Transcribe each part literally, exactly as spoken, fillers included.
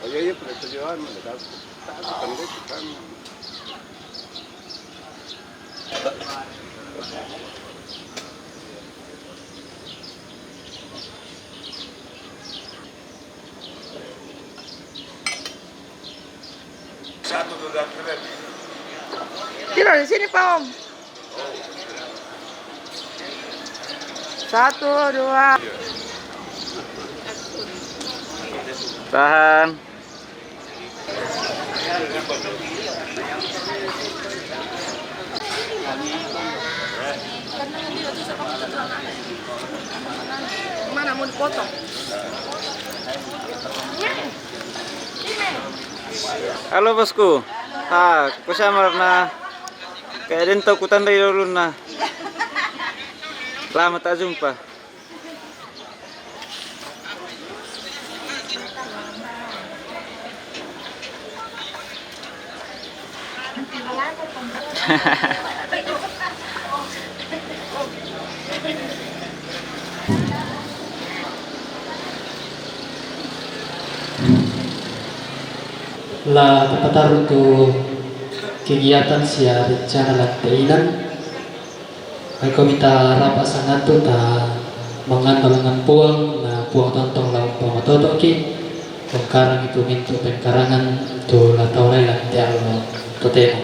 Oye, oye, pero te llevan, ¿verdad? Tiro di sini, Pak Om. Satu, dua. Tahan. Mana mau dipotong? Halo, bosku. Ah, ku samar na. Kayak den tau ku tandai dulu na. Lama tak jumpa. La tapataru tu kegiatan sia rencana lante inan. Ai ko mita rapa sangantu ta mangandal ngan Puang, na Puang tontong la umpamatotoki. Pengkarang itu mintu pengkarangan tu la tau rai lante allo totemo.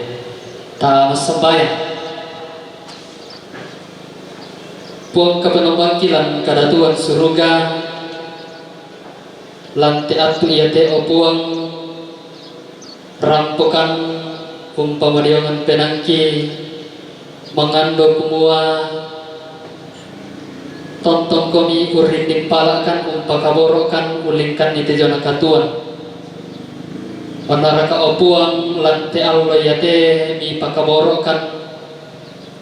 Ta massambayang. Puang kapenombanki lan kadatuan suruga, lante attu iate o Puang, rampokan umpamadiongan penangki, mangando kumua, tontongkomi urrinding palakan umpakaborokan ulingkanni te jona katuan. Onnoraka o Puang, lante allo iate mipakaborokan,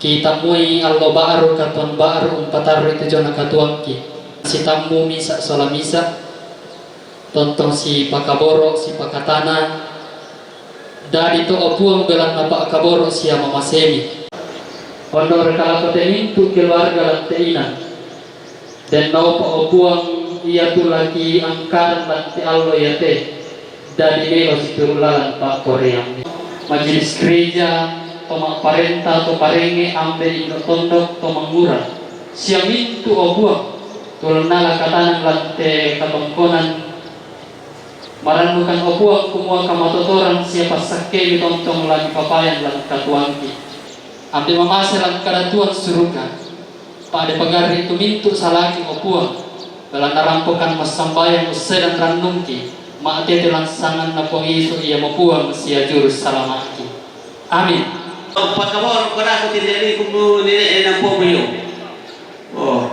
kitammui allo ba'ru katuan ba'ru umpatarru te jona katuangki. Sitammu misa sola misa, tontong sipakaboro, sipakatana, dadi to o Puang belanna pa'kaboro sia mamasemi. Onnoraka lako te mintu keluarga lante inan. Den naupa o Puang iatu laki angkaran lante allo iate, dadi melo situru lalan pa'koreammi. Majelis gereja, to ma'parenta, to parenge, ambe, indo tondok, to mangura, sia mintu o Puang, tulunna la katanang lante katongkonan, marannukan o Puang kumua kamatotoran sia passakkemi tontong la mipapayan lan katuangki. Ambe mamase lan kadatuan suruga. Pa'de pagarri tu mintu salaki o Puang, belanna rampokan massambayang ussedan rannungki, ma'tete lan sanganna Puang Yesu iamo Puang sia juru salama'ki. Amin. Pakaboro kodako tinjali kumu nene enam pomu yo. Oh.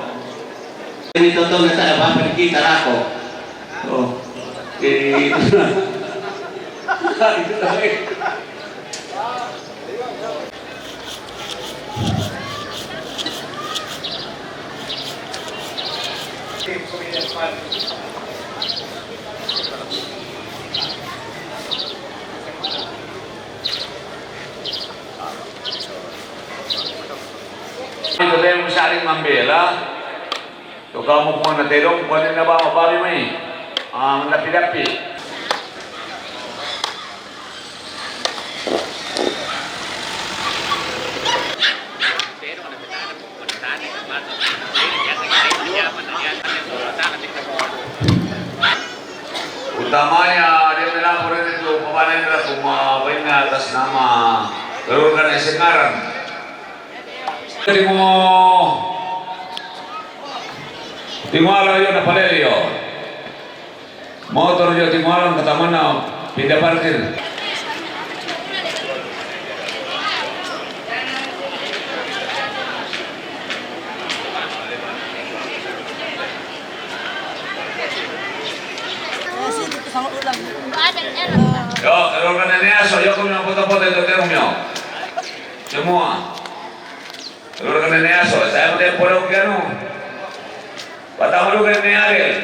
Ini tonton nasa apa apa kita lako. Oh. Jadi Itu dia yang saling membela. Tuh kamu pun nanti dong, bukan ini apa apa mai. Ah, mendapi-dapi. Utamanya dia melapor itu kepada Indra Kuma, apa ini atas nama keluarga Sengaran. Timo, Timo ala yo na palele yo. Motor jo timualang ke tamanna pindah parkir. Yo, kalau kena ni aso, yo kau nak foto-foto itu terus yo. Semua. Lurus ke nenek aso, saya mau telepon dong, kan? Patama dulu ke nenek Ariel.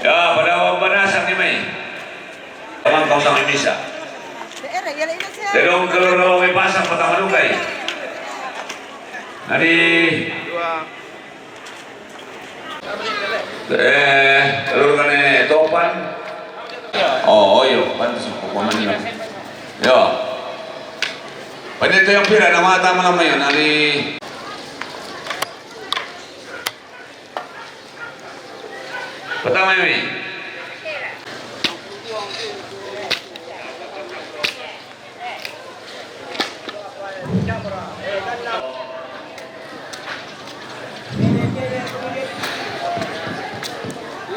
Ya, pada panasan ni mai. Teman kau sama Indonesia. Tedong keluar kalau may pasang patama dukay. Nadi. Eh, keluar kane topan. Oh, iyo, pantas ko kumain. Yo. Pwede ito yung pira na mata mo naman yun. Nadi. Patama mi.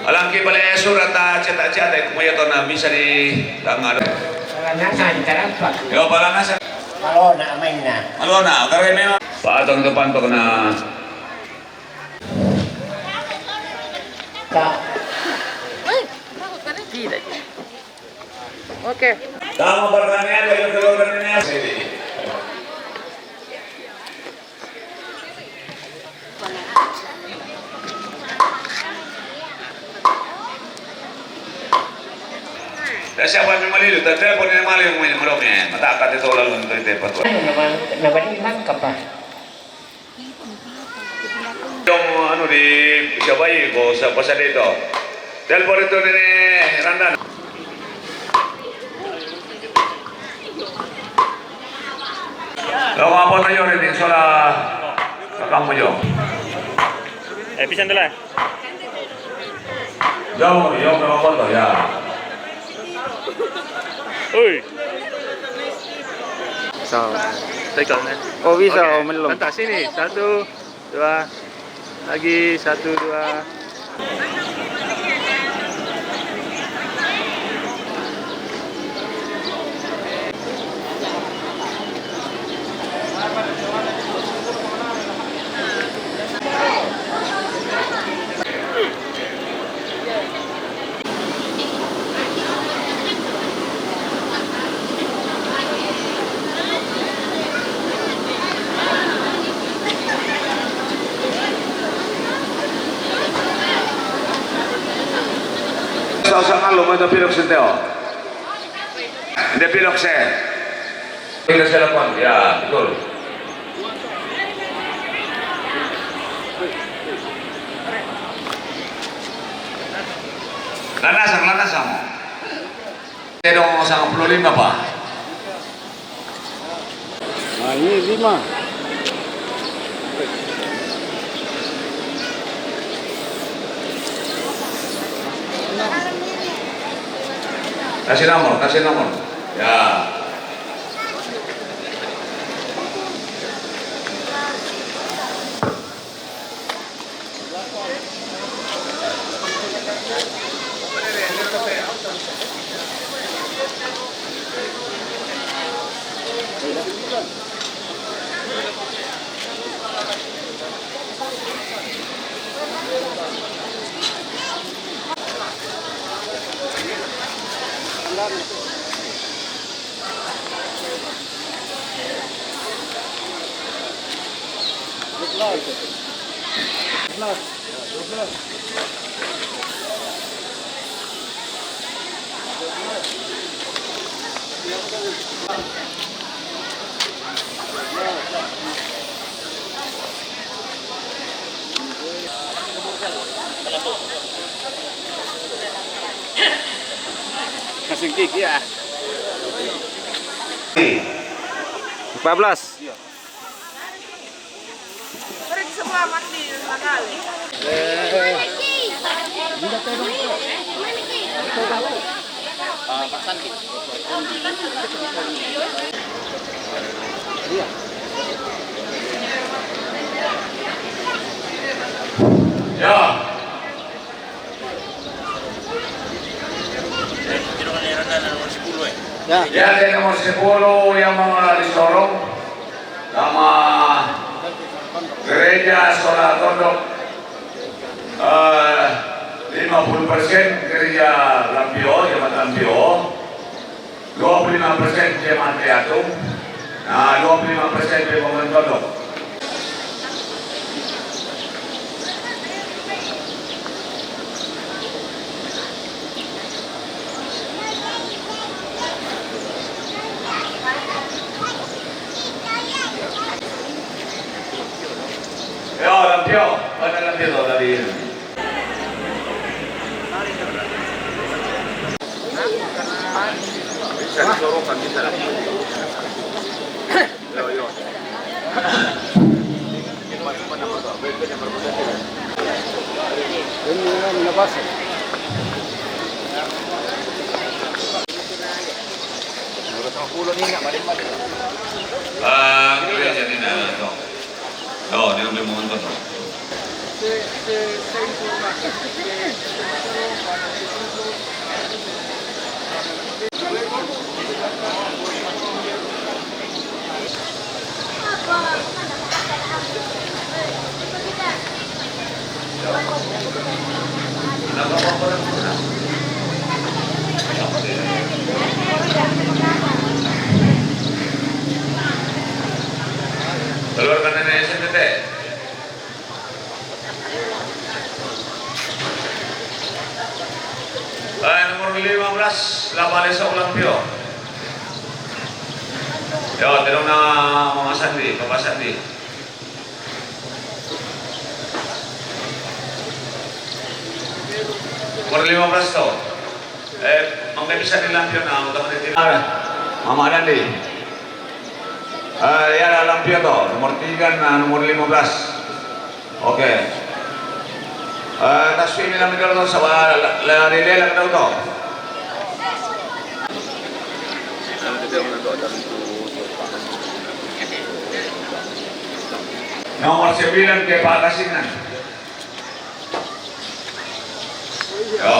Alang ki bale surat ta chat-chat, eh, kumuya to na bisa di tanga. Palanasan, tarapa. Yo, palanasan. Malo na, amay na. Malo na, kare memang. Paatong to pantok na. Ka. Ay, takot ka na. Tidak. Okay. Tama ba kami yan? Kayo, kayo, kayo na yan. Sige. Kasi ako ang malilu, tatay po niya malilu mo yung marami. Matakat ito lalo nito ito yung patwa. Ano naman, nabaliman ka pa? Yung ano di Sabay ko sa pasal ito. Telepon ito ni Randan. Lo nga po tayo rin, yung sola sa kamo yo. Eh, pisan dala. Yo, yo, pero koto, ya. Uy. So, teka na. Oh, bisa, okay. Oh, melon. Lantas, sini. Satu, dua. Lagi, satu, dua. Sa, sa ngalo mo ito, pilok sa teo. Hindi pilok siya. Tingnan sa lapang. Ya, betul. Lanasang, lanasang mo. Pero sa puluh lima pa. Nah, ini lima. Kasih nomor, kasih nomor. Ya. Kasing kiki, ah. Empat belas. Pergi semua mati, lima kali. Ya. Ya, dia nomor sepuluh yang mengalami sorong sama gereja Sola Tondok. Eh, lima puluh persen gereja Lampio, jemaat Lampio. Dua puluh lima persen jemaat Liatung. Nah, dua puluh lima persen di Pembangunan Tondok. Yo, lampion. Mana lampion tu tadi? Bisa disorongkan, bisa. Yo, yo. Ah, kira jadi dah, no. No, dia boleh menonton. Keluarkan nenek S M T. Eh, nomor lima belas, Labalesa Ulampio. Yo, tolong na Mama Sandi, Papa Sandi. Nomor lima belas tu. Eh, mangga bisa di lampion na, utama di. Mama Dandi. Eh, ya, lampion tu. Nomor tiga na nomor lima belas. Oke. Eh, tasbih mina mikir tu, sama la, la, lele la tu. Nomor sembilan ke Pak Kasinan. Yo.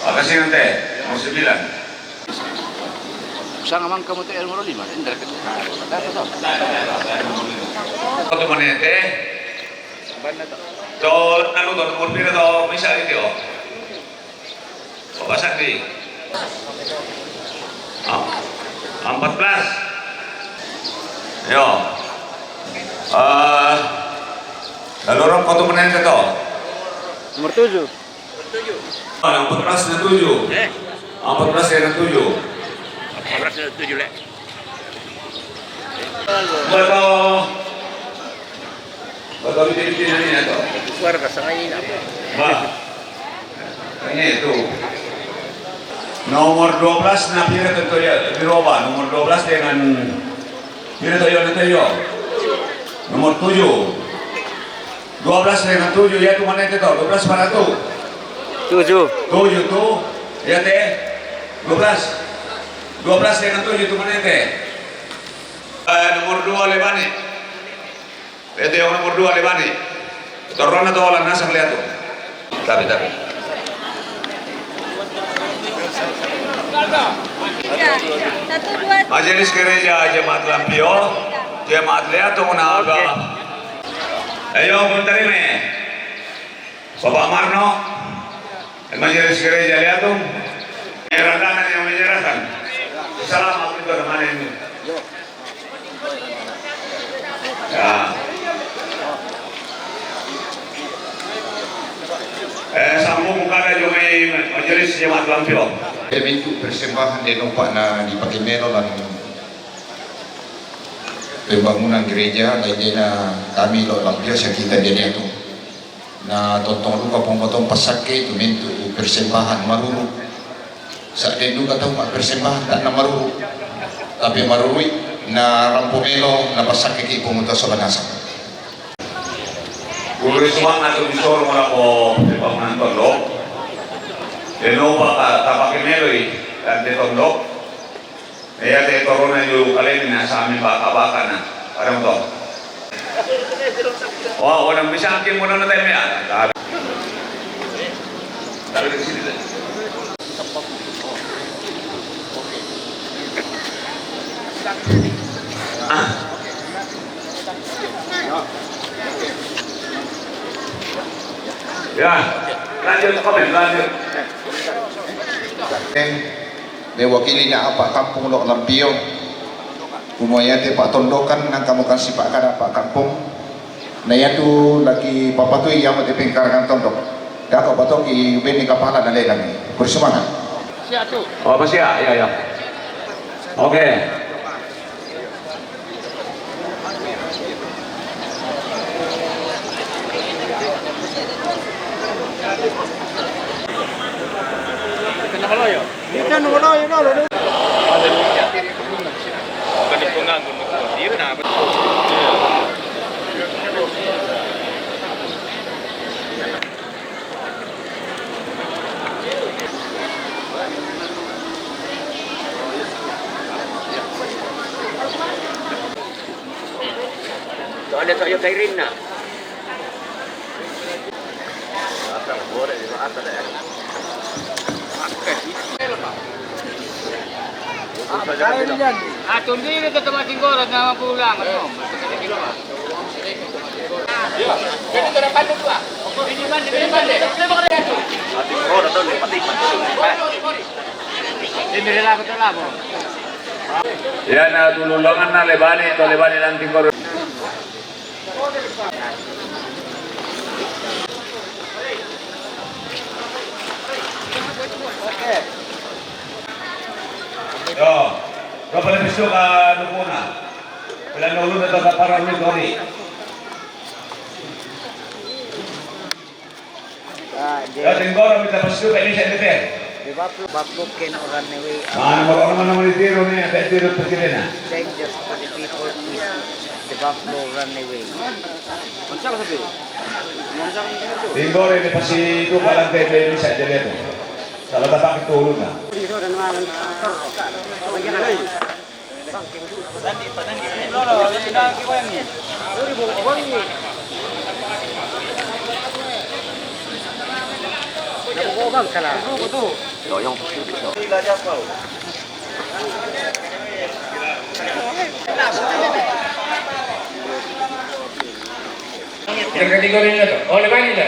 Apa sih nanti? Nomor sembilan. Sanga man kamu te nomor lima, indra ke. Dapat tu. Koto manete. Banna tu. To, anu tu, nomor pira tu, misal itu. Apa sakti? Ah, empat belas. Yo. Eh, lalu orang koto manete tu. Nomor tujuh. Ah, empat belas dan tujuh. Eh? Empat belas dan tujuh. Empat belas dan tujuh, le. Betul. Betul, betul, betul, ini ya, toh. Suara ka sanga ini apa? Bah. Ini tu. Nomor dua belas, na pira tu ya, diroba. Nomor dua belas dengan pira tu ya, nanti ya. Nomor tujuh. Dua belas dengan tujuh, ya, tu manete tu. Dua belas mana tu? Tujuh. Tujuh tu, ya, te. Dua belas. Dua belas dengan tujuh tu manete. Eh, nomor dua, Lebani. Itu yang nomor dua, Lebani. Torona tu, orang nasang lihat tu. Tapi, tapi. Majelis Gereja Jemaat Lampio, Jemaat Leatung na aga. Ayo, pun terima. Bapak Marno, Majelis Gereja Leatung, menyerahkan yang menyerahkan. Salam aku itu teman ini. Ya. Eh, sambung kada jumai Majelis Jemaat Lampio. Mintu persembahan de nopa na dipake melo lan pembangunan gereja, lain dena kami lo Lampio sakita de tu. Na tontong rupa pomotong pasakke tu mintu persembahan maruru. Sa' den duka tau ma' persembahan tanna maruru. Tapi marurui na rampo melo na passakkeki' pomutang sola nasang. Ului sumanga' tu disoro lako pembangunan tondok. Denopa ka tapake meloi tante tondok. Iya te torona yu kalemi na sami baka-baka na. Ada to. Oh, orang bisa akin mo na tayo ya. Tabi di sini deh. Ah. Ya, lanjut komen, lanjut. Mewakili na apa' kampung lo' Lampio. Kumua iate pa'tondokan, nangka mokan sipa'kada apa' kampung. Na iatu lagi papatui iamo te pengkarangan tondok. Dako' patoki benni kapala na lelangi. Bersemangat. Oh, apa siap? Ya, ya. Oke. Kita na malayo, no? Bukan di penganggul, di mana? Soalnya saya Kairin na. Atun diri tetap masing koras na pulang, no? Ini mana, ini mana? Ini mana? Ya, na tululongan na lebani, to lebani nanti koras. Yo, yo pala pisu ka dukuna. Pala nulu na to ka para mi kori. Ah, the, ya, tinggoro mi tapos ko kay siya dito. The buffalo, buffalo cannot run away. Ah, ano ba naman ang tiro niya? Kaya tiro pa sila na. Danger for the people is the buffalo run away. Tinggoro mi tapos ko pala kay siya dito. Sa latapak tulog na. Yang kategori na to. Oh, lebani na.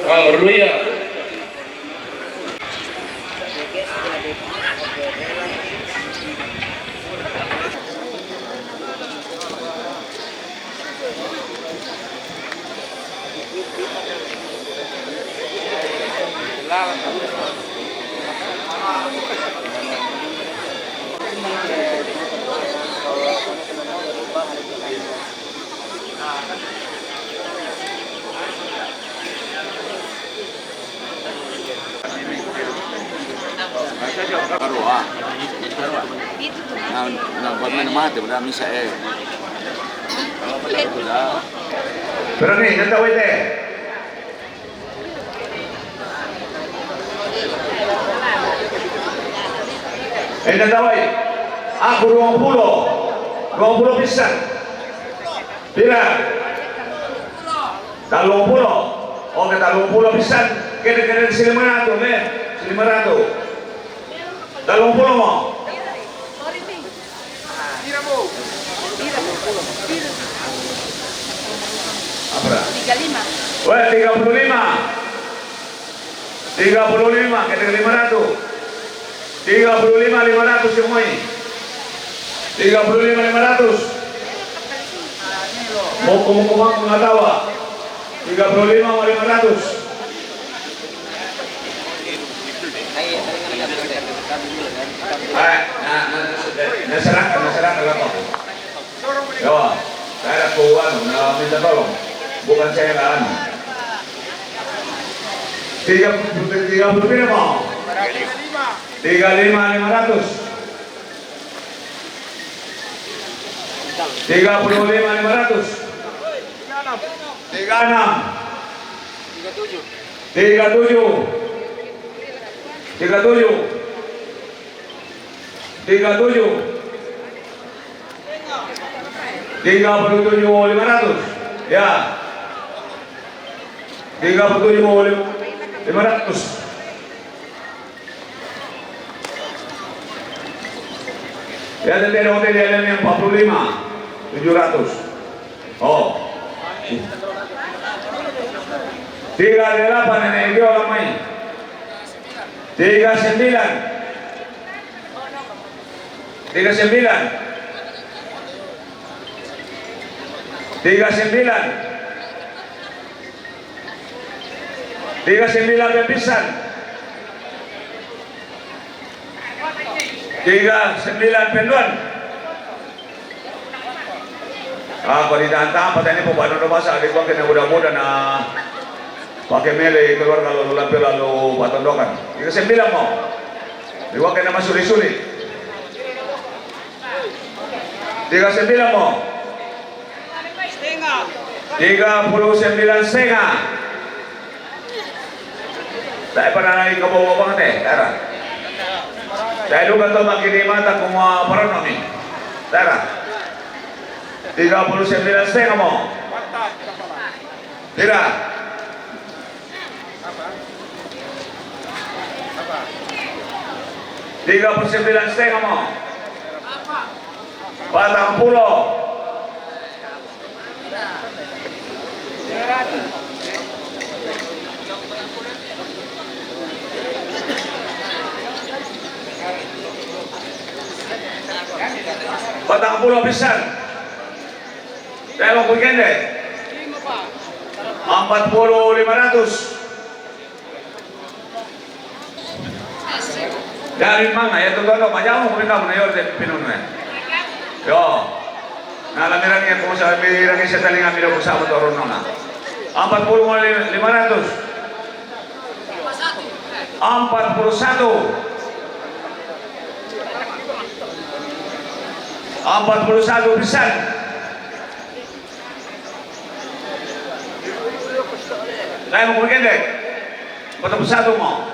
Oh, Ruya. Aroa. Na, na, buat main mate, udah misa eh. Pero ni, nanta wete. Eh, nanta wai. Aku ruang pulo. Ruang pulo pisan. Pira? Tallung pulo. Oke, tallung pulo pisan. Kira-kira si lima ratus, eh. Si lima ratus. Tallung pulo mo. Apa? Tiga lima. Weh, tiga puluh lima. Tiga puluh lima, kira lima ratus. Tiga puluh lima, lima ratus yang mai. Tiga puluh lima, lima ratus. Mau kamu kemana, nggak tahu, ah? Tiga puluh lima sama lima ratus. Eh, nah, nah, nah, serahkan, nah, serahkan lah, Pak. Ya, saya ada keluhan, nah, minta tolong. Bukan saya nggak anu. Tiga, tiga puluh lima mau. Tiga lima, lima ratus. Tiga puluh lima, lima ratus. Tiga enam. Tiga tujuh. Tiga tujuh. Tiga tujuh. Tiga tujuh. Tiga puluh tujuh lima ratus. Ya. Tiga puluh tujuh lima ratus. Ya, tadi ada hotel yang empat puluh lima tujuh ratus. Oh. Tiga delapan nenek dia orang main. Tiga sembilan. Tiga sembilan. Tiga sembilan. Tiga sembilan pepisan. Tiga sembilan penduan. Ah, ko di tanta apa tani po ba no masa di ko kena buda-buda na pake mele keluar kalau lula pela lo patondokan. Tiga sembilan mo. Di ko kena masuli-suli. Tiga sembilan mo. Tiga puluh sembilan setengah. Saya pernah naik ke bawah banget eh, Tara. Saya juga tuh makin di mata kuma peronomi. Tara. Tiga puluh sembilan setengah mo. Tira. Tiga puluh sembilan setengah mo. Patang puluh. Patang puluh pisan. Saya mau weekend deh. Empat puluh lima ratus. Dari mana ya tuh, tuh, tuh, majamu ko pinda mo na yor de pinun na. Yo. Na la mirangi ko sa mirangi sa talinga miro ko sa motor no na. Empat puluh lima ratus. Empat puluh satu. Empat puluh satu pisan. Saya mau weekend deh. Empat puluh satu mo.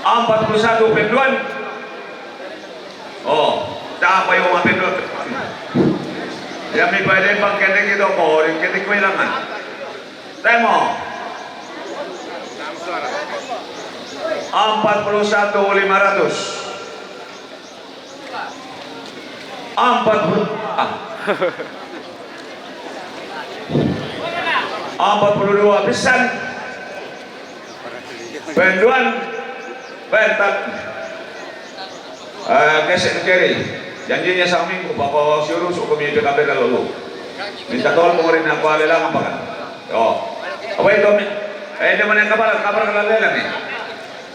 Empat puluh satu penduan. Oh, tak apa yang mau penduan. Ya mi pada bang kendeng itu ko, kendeng ko ilangan. Temo. Empat puluh satu lima ratus. Empat puluh. Ah. Empat puluh dua pisan. Penduan. Pentak. Eh, kesek keri. Janjinya sang minggu, pako siuru suku mi P K B kalau lu. Minta tolong pengorin aku alelang apa kan? Yo. Apa itu mi? Eh, dia mana kapal, kapal kalau lelang nih.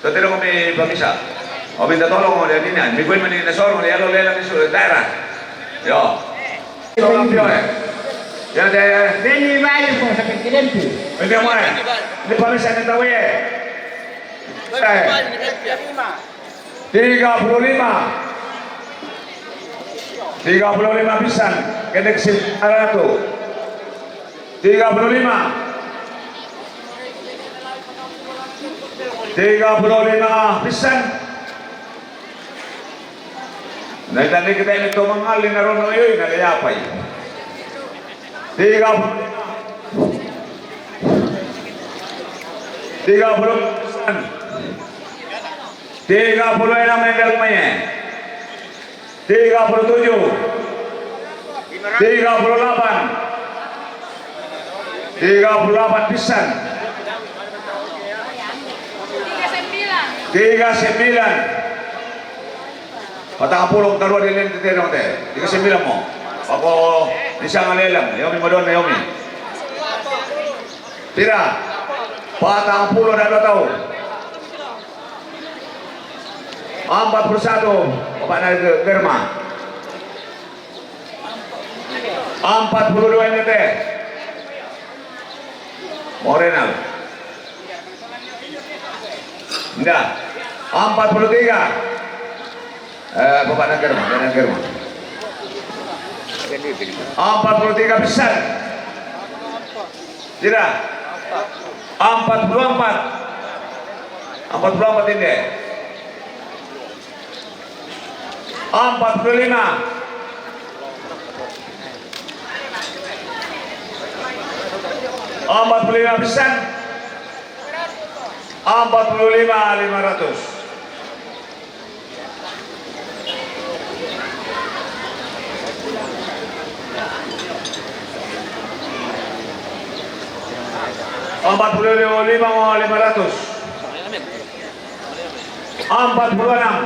Tatiro ko mi pamisa. O minta tolong o dia dina. Mi ko mani na soro dia lo lelang isu daerah. Yo. Tolong pio eh. Ya de. Beni bayu ko sa pekidenti. Minta mo eh. Ni pamisa ni tawe eh. Eh. Tiga puluh lima. Tiga puluh lima pisan. Kedek si aratu. Tiga puluh lima. Tiga puluh lima pisan. Na itani kita ini to mangali na rono yoi na le apa i. Tiga puluh. Tiga puluh pisan. Tiga puluh enam yang dalam. Tiga puluh tujuh. Tiga puluh delapan. Tiga puluh delapan pisan. Tiga sembilan. Patang puluh taruh di lente tedong te. Tiga sembilan mo. Ako bisa ngalelang. Yomi madon yomi. Tira. Patang puluh dah dua tahun. Empat puluh satu, Bapak Naik Germa. Empat puluh dua ini teh. Morenal. Enggak. Empat puluh tiga. Eh, Bapak Naik Germa, Bapak Naik Germa. Empat puluh tiga besar. Tidak. Empat puluh empat. Empat puluh empat ini. Empat puluh lima. Empat puluh lima pisan. Empat puluh lima lima ratus. Empat puluh lima lima ratus. Empat puluh enam.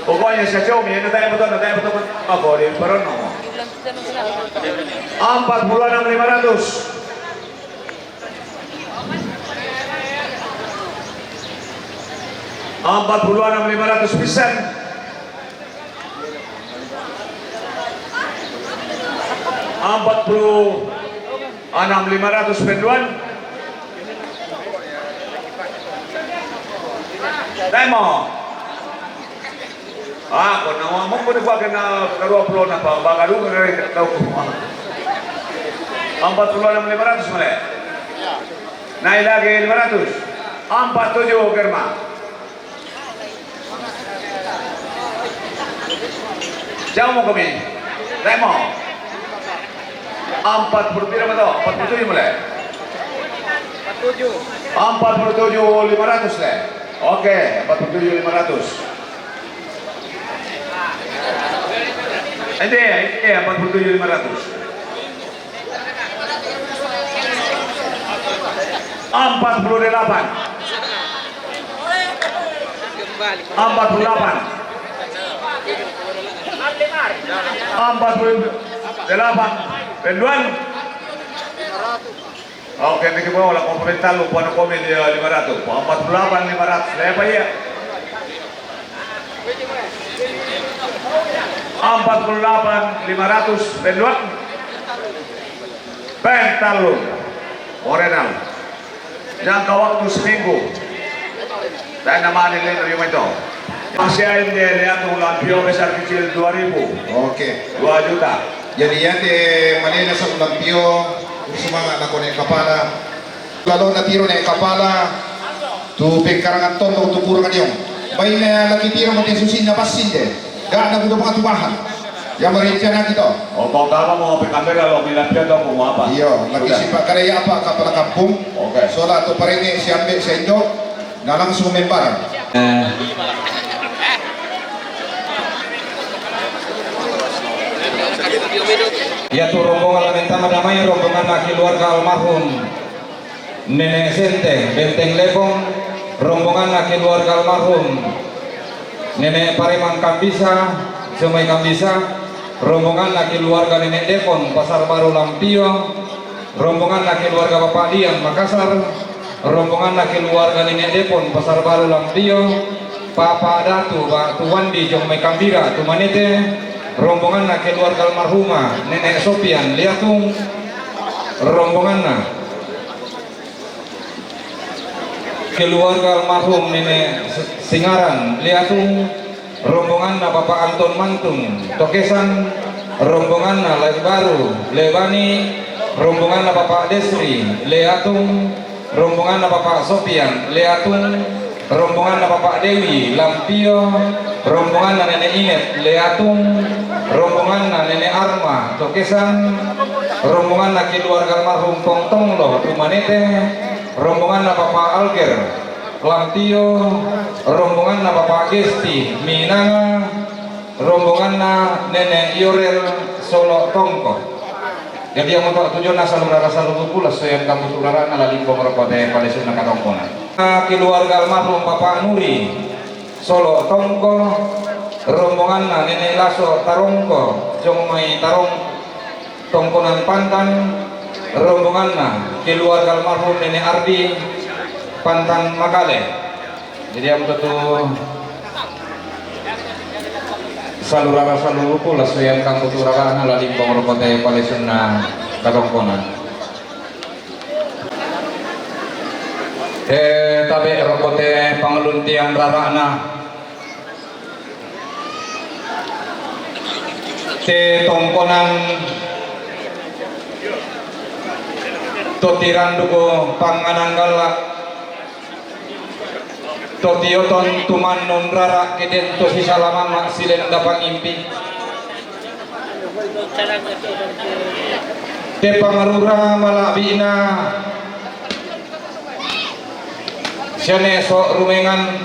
Pokoknya saya cumi, ini tanya betul, tanya betul apa di perono. Empat puluh enam lima ratus. Empat puluh enam lima ratus pisan. Empat puluh enam lima ratus penduan. Temo. Ah, ko na mo ko ni pa kena ka dua puluh na pa, baka dua kali tau ko. Empat puluh enam lima ratus male. Naik lagi lima ratus. Empat tujuh, Germa. Jauh mo kami. Temo. Empat puluh pira mo to? Empat puluh tujuh male. Empat puluh tujuh lima ratus le. Oke, empat puluh tujuh lima ratus. Ente, ente, empat puluh tujuh lima ratus. Empat puluh delapan. Empat puluh delapan. Empat puluh delapan. Penduan. Oke, bikin bola, komplementalu, puan komen dia lima ratus. Empat puluh delapan lima ratus. Saya apa ya? Empat puluh delapan lima ratus, penduan. Pentalu. Orenal. Jangka waktu seminggu. Dan nama ni le, lebih itu. Masih ada lihat ulang pio besar kecil dua ribu. Oke. Dua juta. Jadi ya te manena sa ulang pio, semangat na kone kapala. Lalu na tiro ne kapala, tu pekarangan tondo tu kurang diong. Baina lagi tiro mate susin na pasin de. Gak na gudo pangatubahan. Yang merencana kita. Oh, kau kama mo pe kamera lo milampia to mo apa? Iyo, lagi sipa karaya apa kapala kampung. Oke. Sola tu parenge siambe sendo. Na langsung membar. Eh. Ya tu rombongan la minta madamai, rombongan na keluarga almarhum Nenek Sente, Benteng Lepong, rombongan na keluarga almarhum Nenek Pareman Kambisa, Semai Kambisa, rombongan na keluarga Nenek Depon, Pasar Baru Lampio, rombongan na keluarga Bapak Dian Makassar, rombongan na keluarga Nenek Depon, Pasar Baru Lampio, Papa Datu, Ba Tuwandi, Jong Mai Kambira, Tumanete, rombongan na keluarga almarhumah Nenek Sopian Liatung, rombongan na keluarga almarhum Nenek Singaran Liatung, rombongan na Bapak Anton Mantung, Tokesan, rombongan na Lai Baru, Lebani, rombongan na Bapak Desri, Liatung, rombongan na Bapak Sopian, Liatung, rombongan na Bapak Dewi, Lampio, rombongan na Nenek Inet, Liatung, rombongan na Nenek Arma, Tokesan, rombongan na keluarga almarhum Pong Tonglo, Tumanete, rombongan na Bapak Alger, Lampio, rombongan na Bapak Gesti, Minanga, rombongan na Nenek Yorel, Solo Tongko. Jadi yang untuk tujuan na salu rara salu ruku la soyan kamu tu rara na la limbong rokote palesun na katongkona. Na keluarga almarhum Bapak Nuri, Solo Tongko, rombongan na Nenek Laso Tarongko, Jong Mai Tarong, Tongkonan Pantan, rombongan na keluarga almarhum Nenek Ardi, Pantan Makale. Jadi am tutu salu rara salu ruku la soyan kamu tu rara na la limbong rokote palesun na katongkona. Eh, tabe rokote pangaluntian rara na. Te tongkonan to tiranduko pangananggala to tioton tumannun rara keden to sisalamama silenda pangimpi. Te pangarura malabina siane so rumengan.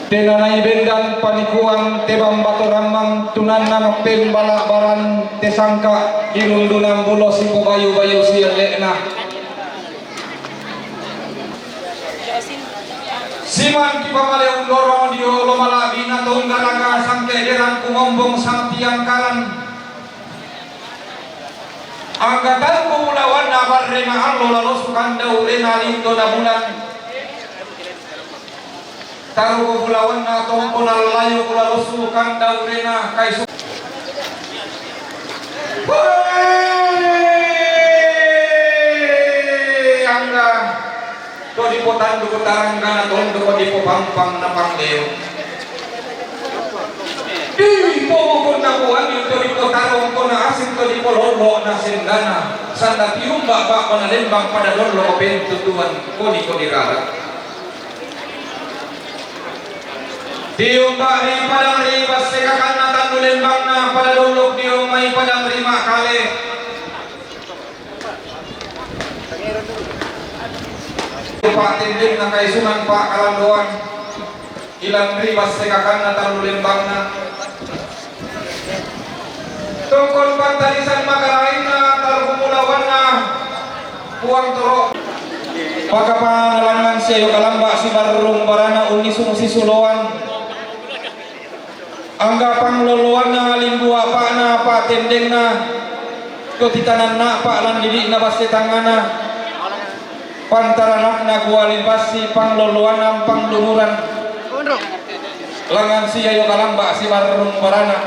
Te nanai bendan panikuan te bambato ramang tunanna mappembala baran te sangka dirundunan bulo sipo bayu-bayu sielle'na. Siman kipamale undorong diolo malabina tonggaraka sangke derang kumombong sangtiang kalan. Anggatanku bulawanna barre maallo lalo sukandau rena lindo na bulan. Tarugu bulawanna tongkonan layu ku lalosu kanda urena kaisu. Hei, angga to dipotanduk taranggana tondok dipopampang na pangleo. Di pomokon na kuani to dipotarong kona asing to dipololo na sendana sanda tiumba ba kona lembang pada dollo pentutuan koni koni rara. Tiumba ri padang ri basse kakanna tandu lembangna pada dollok diummai padang ri makale. Pak tendeng na kaisungan pak kalandoan. Ilang ri basse kakanna tandu lembangna. Tongkon pantalisan makarainna targumulawanna Puang Toro. Pakapanalangan siayo kalamba sibarrung barana unnisung sisuloan. Angga pangloloanna limbu apa'na patendengna to titananna pa lan didi'na basse tangngana. Pantaranakna guali bassi pangloloanna panglumuran. Langan siayo kalamba sibarrung barana.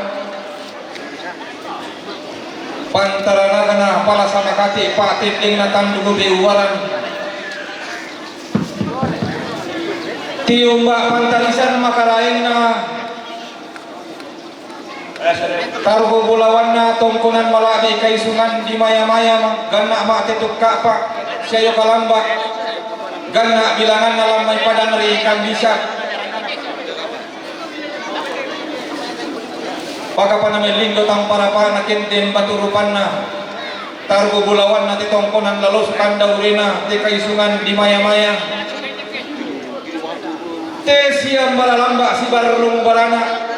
Pantaranakna pala samakati pa'tendengna tandu beuwaran. Tiumba pantalisan makaraenna targo bulawanna tongkonan mala'bi kaisungan di maya-maya ganna ma'te tukka'pa siayo kalamba ganna bilanganna lammai padang ri kambisa. Pakapana mellindo tamparapana kenden batu rupanna. Targo bulawanna te tongkonan lalosu kanda urena te kaisungan di maya-maya. Te siambala lamba sibarrung barana.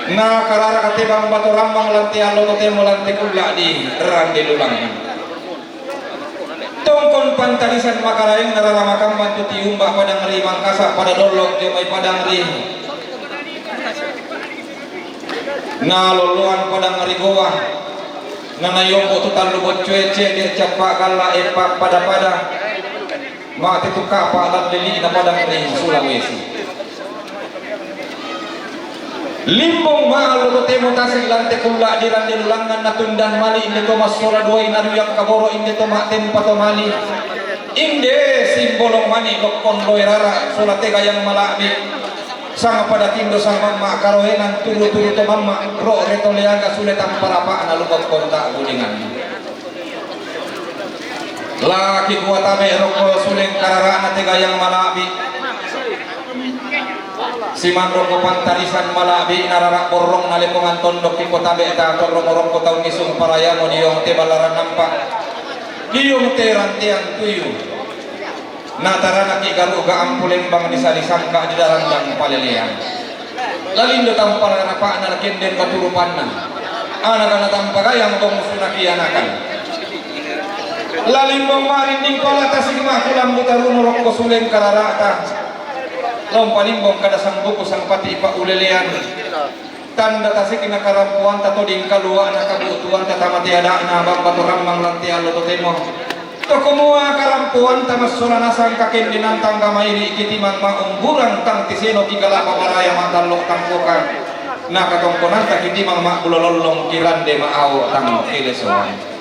Na karara katebang batu rammang lante allo totemo lante kulla di rande lulang. Tongkon pantalisan makaraeng narara makamban tu tiumba padang ri mangkasa pada dollok jomai padang ri na loloan padang ri gowa. Na nayombo tu tallu boccoe cede cappa galla eppa pada-pada. Mate tu kapa lan leli na padang ri Sulawesi. Limbong ma'allo totemo tasik lante kulla di rande lulangan na tundan mali inde to massora duai na ruyang kaboro inde to ma'tempa to mali. Inde simbolong mani lokkon loe rara sola tegayang mala'bi. Sang pada tindo sang mamma karoengan turu-turu to mamma ro reto leaga sule tamparapa'na lumokkon ta'gulingan. Laki kuatabe rokko suleng karara'na tegayang mala'bi. Siman rokko pantarisan mala'bi narara borrong na lepongan tondok ki kotabe ta torrong rokko taun isung parayamo diong te balaran nampa. Diong te rantean tuyu. Na taranaki garu ga ampu lembang disa disangka di darandang palelean. Lalindo tamparana pa'na lakenden batu rupanna. Anakana tampagayang to musunaki anakan. Lalimbong marinding pala tasik makulambu taruno rokko suleng karara'ta. Lompa limbong kada sang buku sang pati pa ulelean. Tanda tasikna karampoanta to dingkalua'na kabu'tuanta tamate ada'na bamba to rammang lante allo totemo. To kumua karampoanta massola nasang kakendenan tangga mairi kitimang ma'umburang tang tiseno ki galapa baraya matallo tangkoka. Na katongkonanta kitimang ma'bulo lollong kirande ma'ao tang kilesoan.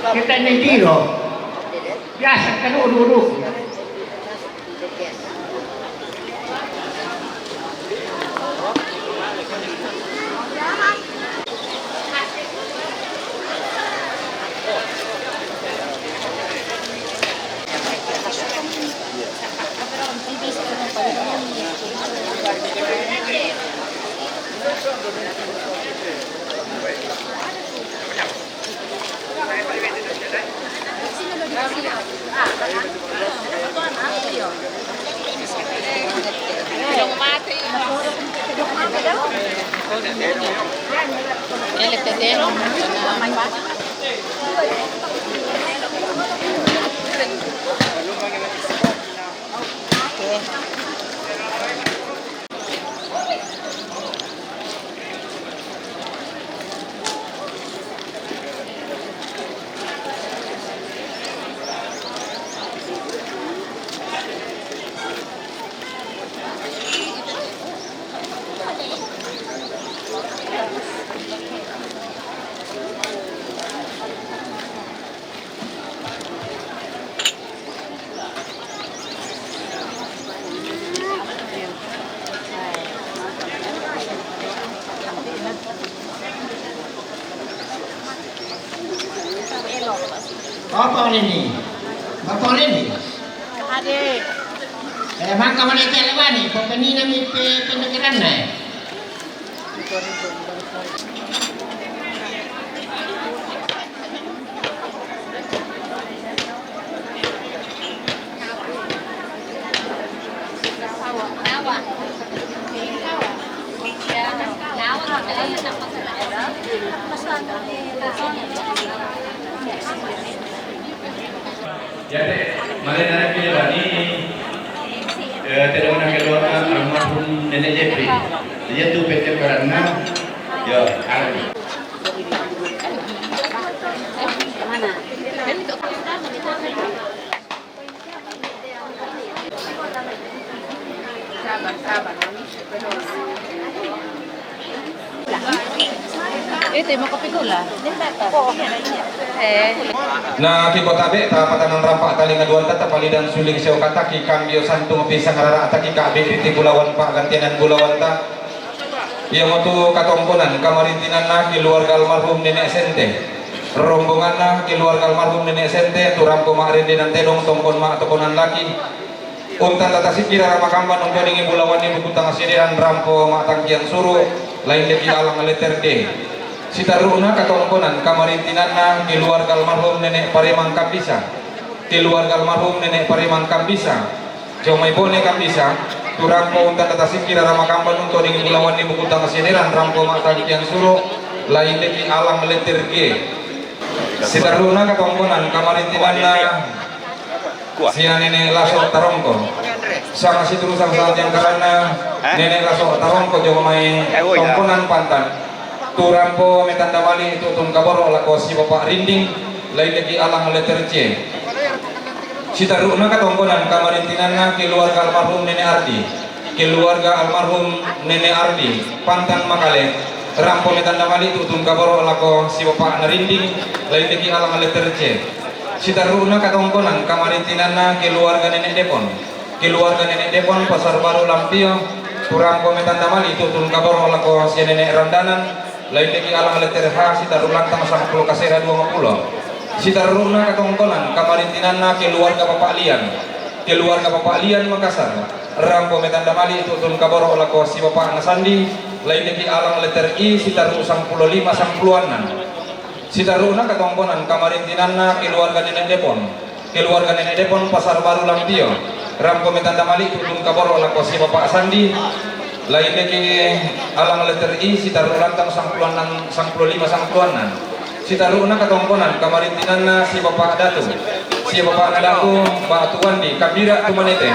Kita ini giro. Biasa kan uruk-uruk. Apa ini? Apa ini? Ade. Eh, maka mana telewani, pepenina mi pe pendengaran na. Jadi, mari nana pilih bani, eh, tidak pernah keluar almarhum Nenek Jeffrey. Dia tu P T Peranna. Ya, almarhum. Eh, terima kasih pula. Eh. Na, ki kota be, ta patanan rampa talinga duanta, ta palidan suling sewa kata, ki kambio santung pisang rara, ta ki kabe riti bulawan pa gantianan bulawanta. Iyamotu katongkonan kamarintinanna keluarga almarhum Nenek Sente. Rombonganna keluarga almarhum Nenek Sente, tu rampo ma'rende nantedong tongkon ma'tokonan laki. Unta tata sikira ramakamban untodingi bulawanni buku tangasidean rampo ma'tangkian suru, lain deki alang letter D. Sitarru'na katongkonan kamarintinanna keluarga almarhum Nenek Parimang Kambisa. Keluarga almarhum Nenek Parimang Kambisa. Jomai Bone Kambisa, tu rampo unta tata sikira ramakamban untodingi bulawanni buku tangasidean rampo ma'tangkian suru, lain deki alang letter G. Sitarru'na katongkonan kamarintinanna sia Nenek Laso Tarongko. Sanga situru sanga salajangkaranna Nenek Laso Tarongko jomai tongkonan Pantan. Tu rampo metanda mali tu'tun kaboro lako si Bapak Rinding, lain deki alang letter C. Sitarru'na katongkonan kamarintinanna keluarga almarhum Nenek Ardi. Keluarga almarhum Nenek Ardi, Pantan Makale, rampo metanda mali tu'tun kaboro lako si Bapak Narinding, lain deki alang letter C. Sitarru'na katongkonan kamarintinanna keluarga Nenek Depon. Keluarga Nenek Depon, Pasar Baru Lampio, tu rampo metanda mali tu'tun kaboro lako si Nenek Randanan, lain deki alang letter H, sitarru lantang sangpulo kasera duangpulo. Sitarru'na katongkonan kamarintinanna keluarga Bapak Lian. Keluarga Bapak Lian Makassar. Rampo metanda mali tu'tun kaboro lako si Bapak Nasandi, lain deki alang letter I, sitarru sangpulo lima sangpulo annan. Sitarru'na katongkonan kamarintinanna keluarga Nenek Depon. Keluarga Nenek Depon Pasar Baru Lampio. Rampo metanda mali tutun kaboro' lako si Bapak Sandi. Laindeki alang letter I sitarru' lantang sangpulo annang, sangpulo lima sangpulo annang. Sitarru'na katongkonan kamarintinanna si Bapak Datu. Si Bapak Datu, Batu Wandi, Kabira Tumanete.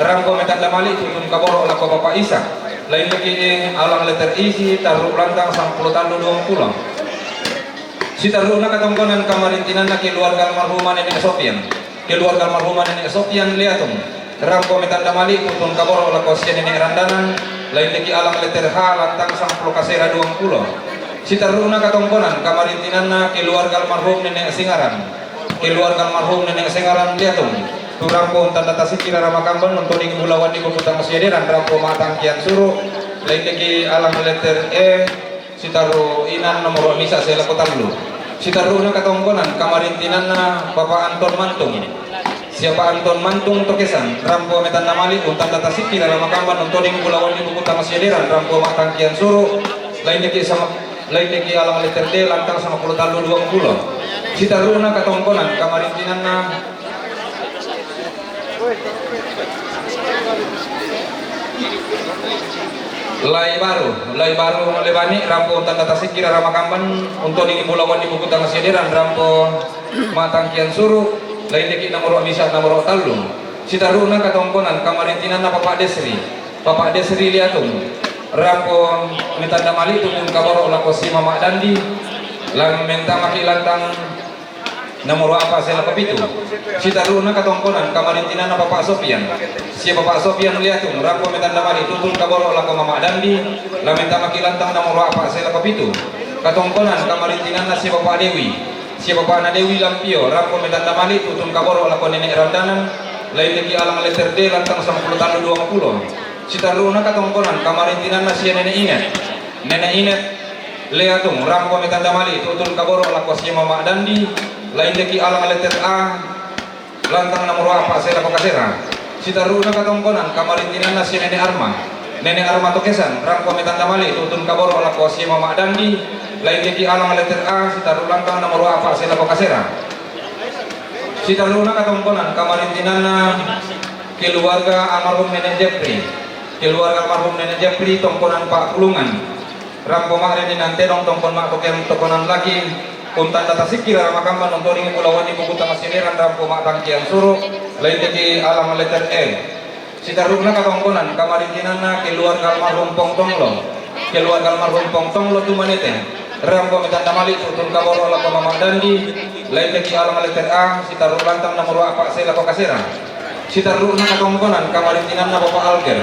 Rampo metanda mali tutun kaboro' lako Bapak Isa. Laindeki alang letter I sitarru' lantang sangpulo tallu duangpulo. Sitarru'na katongkonan kamarintinanna keluarga almarhumah Nenek Sofian. Keluarga almarhumah Nenek Sofian Liatung. Rampo metanda mali tutun kaboro' lako sia Nenek Randanan, laindeki alang letter H lantang sangpulo kasera duangpulo. Sitarru'na katongkonan kamarintinanna keluarga almarhum Nenek Singaran. Keluarga almarhum Nenek Singaran Liatung. Tu rampo tanda tasiki rara makamban untoding bulawan di buku tangsiaderan rampo matangkian suru', laindeki alang letter E, sitarru' inang nomoro misa' selako tallu. Sitarru'na katongkonan kamarintinanna Bapak Anton Mantung. Siapa Anton Mantung Tokesan, rampo metanda mali untanda tasiki rara makamban untoding bulawan di buku tangsiaderan rampo matangkian suru', laindeki sama, laindeki alang letter D lantang sangpulo tallu duangpulo. Sitarru'na katongkonan kamarintinanna Lai Baru, Lai Baru Lebani, rampo tanda tasiki rara makamban untoding bulawan di buku tangsiaderan rampo matangkian suru', laindeki nomoro misa' nomoro tallu. Sitarru'na katongkonan kamarintinanna Bapak Desri. Bapak Desri Liatung. Rampo metanda mali tutun kaboro' lako si Mama Dandi. Lan mentamaki lantang nomoro apa selako pitu. Sitarru'na katongkonan kamarintinanna Bapak Sofian. Si Bapak Sofian Liatung, rampo metanda mali tutun kaboro' lako Mama Dandi, lan mentamaki lantang nomoro apa selako pitu. Katongkonan kamarintinanna si Bapak Dewi. Si Bapakna Dewi Lampio, rampo metanda mali tutun kaboro' lako Nenek Randanan, laindeki alang letter D lantang sangpulo tallu duangpulo. Sitarru'na katongkonan kamarintinanna sia Nenek Inet. Nenek Inet Liatung, rampo metanda mali tutun kaboro' lako sia Mama Dandi, laindeki alang letter A lantang nomoro apa selako kasera. Sitarru'na katongkonan kamarintinanna sia Nenek Arma. Nenek Arma Tokesan, rampo metanda mali tutun kaboro' lako sia Mama Dandi, laindeki alang letter A sitarru' lantang nomoro apa selako kasera. Sitarru'na katongkonan kamarintinanna keluarga almarhum Nenek Jepri. Keluarga almarhum Nenek Jepri tongkonan Pak Pulungan. Rampo ma'rene nantedong tongkon ma'tokean tokonan laki, untanda tasiki rara makamban untoding bulawan di buku tangsiaderan rampo matangkian suru', laindeki alang letter E. Sitarru'na katongkonan kamarintinanna keluarga almarhum Pong Tonglo. Keluarga almarhum Pong Tonglo Tumanete. Rampo metanda mali tutun kaboro' lako Mama Dandi, laindeki alang letter A, sitarru' lantang nomoro apa selako kasera. Sitarru'na katongkonan kamarintinanna Bapak Alger.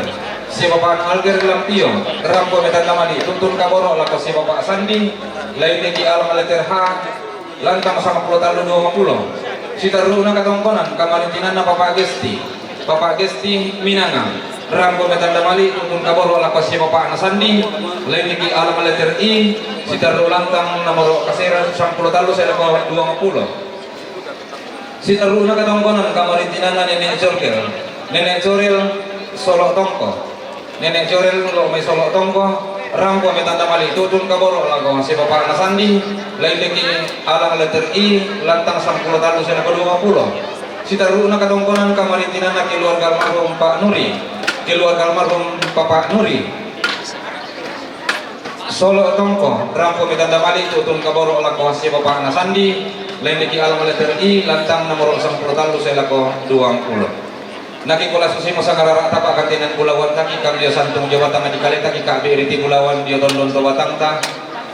Si Bapak Alger Lampio, rampo metanda mali tutun kaboro' lako si Bapak Sandi, laindeki alang letter H lantang sangpulo tallu duangpulo. Sitarru'na katongkonan kamarintinanna Bapak Gesti. Bapak Gesti Minanga, rampo metanda mali tutun kaboro' lako si Bapakna Sandi, laindeki alang letter I, sitarru' lantang nomoro kasera sangpulo tallu selako duangpulo. Sitarru'na katongkonan kamarintinanna Nenek Jorgel. Nenek Jorgel Solo' Tongko. Nenek Jorgel lo' mai Solo' Tongko, rampo metanda mali tutun kaboro' lako si Bapakna Sandi, laindeki alang letter I lantang sangpulo tallu selako duangpulo. Sitarru'na katongkonan kamarintinanna keluarga almarhum Pak Nuri. Keluarga almarhum Bapak Nuri. Solo' Tongko, rampo metanda mali tutun kaboro' lako si Bapakna Sandi, laindeki alang letter I lantang nomoro sangpulo tallu selako duangpulo. Naki kula susimo sangarara'ta pa'kantenan bulawanta ki kambio santung jo batang dikaleta ki ka'be riti bulawan dio tondon to batangta.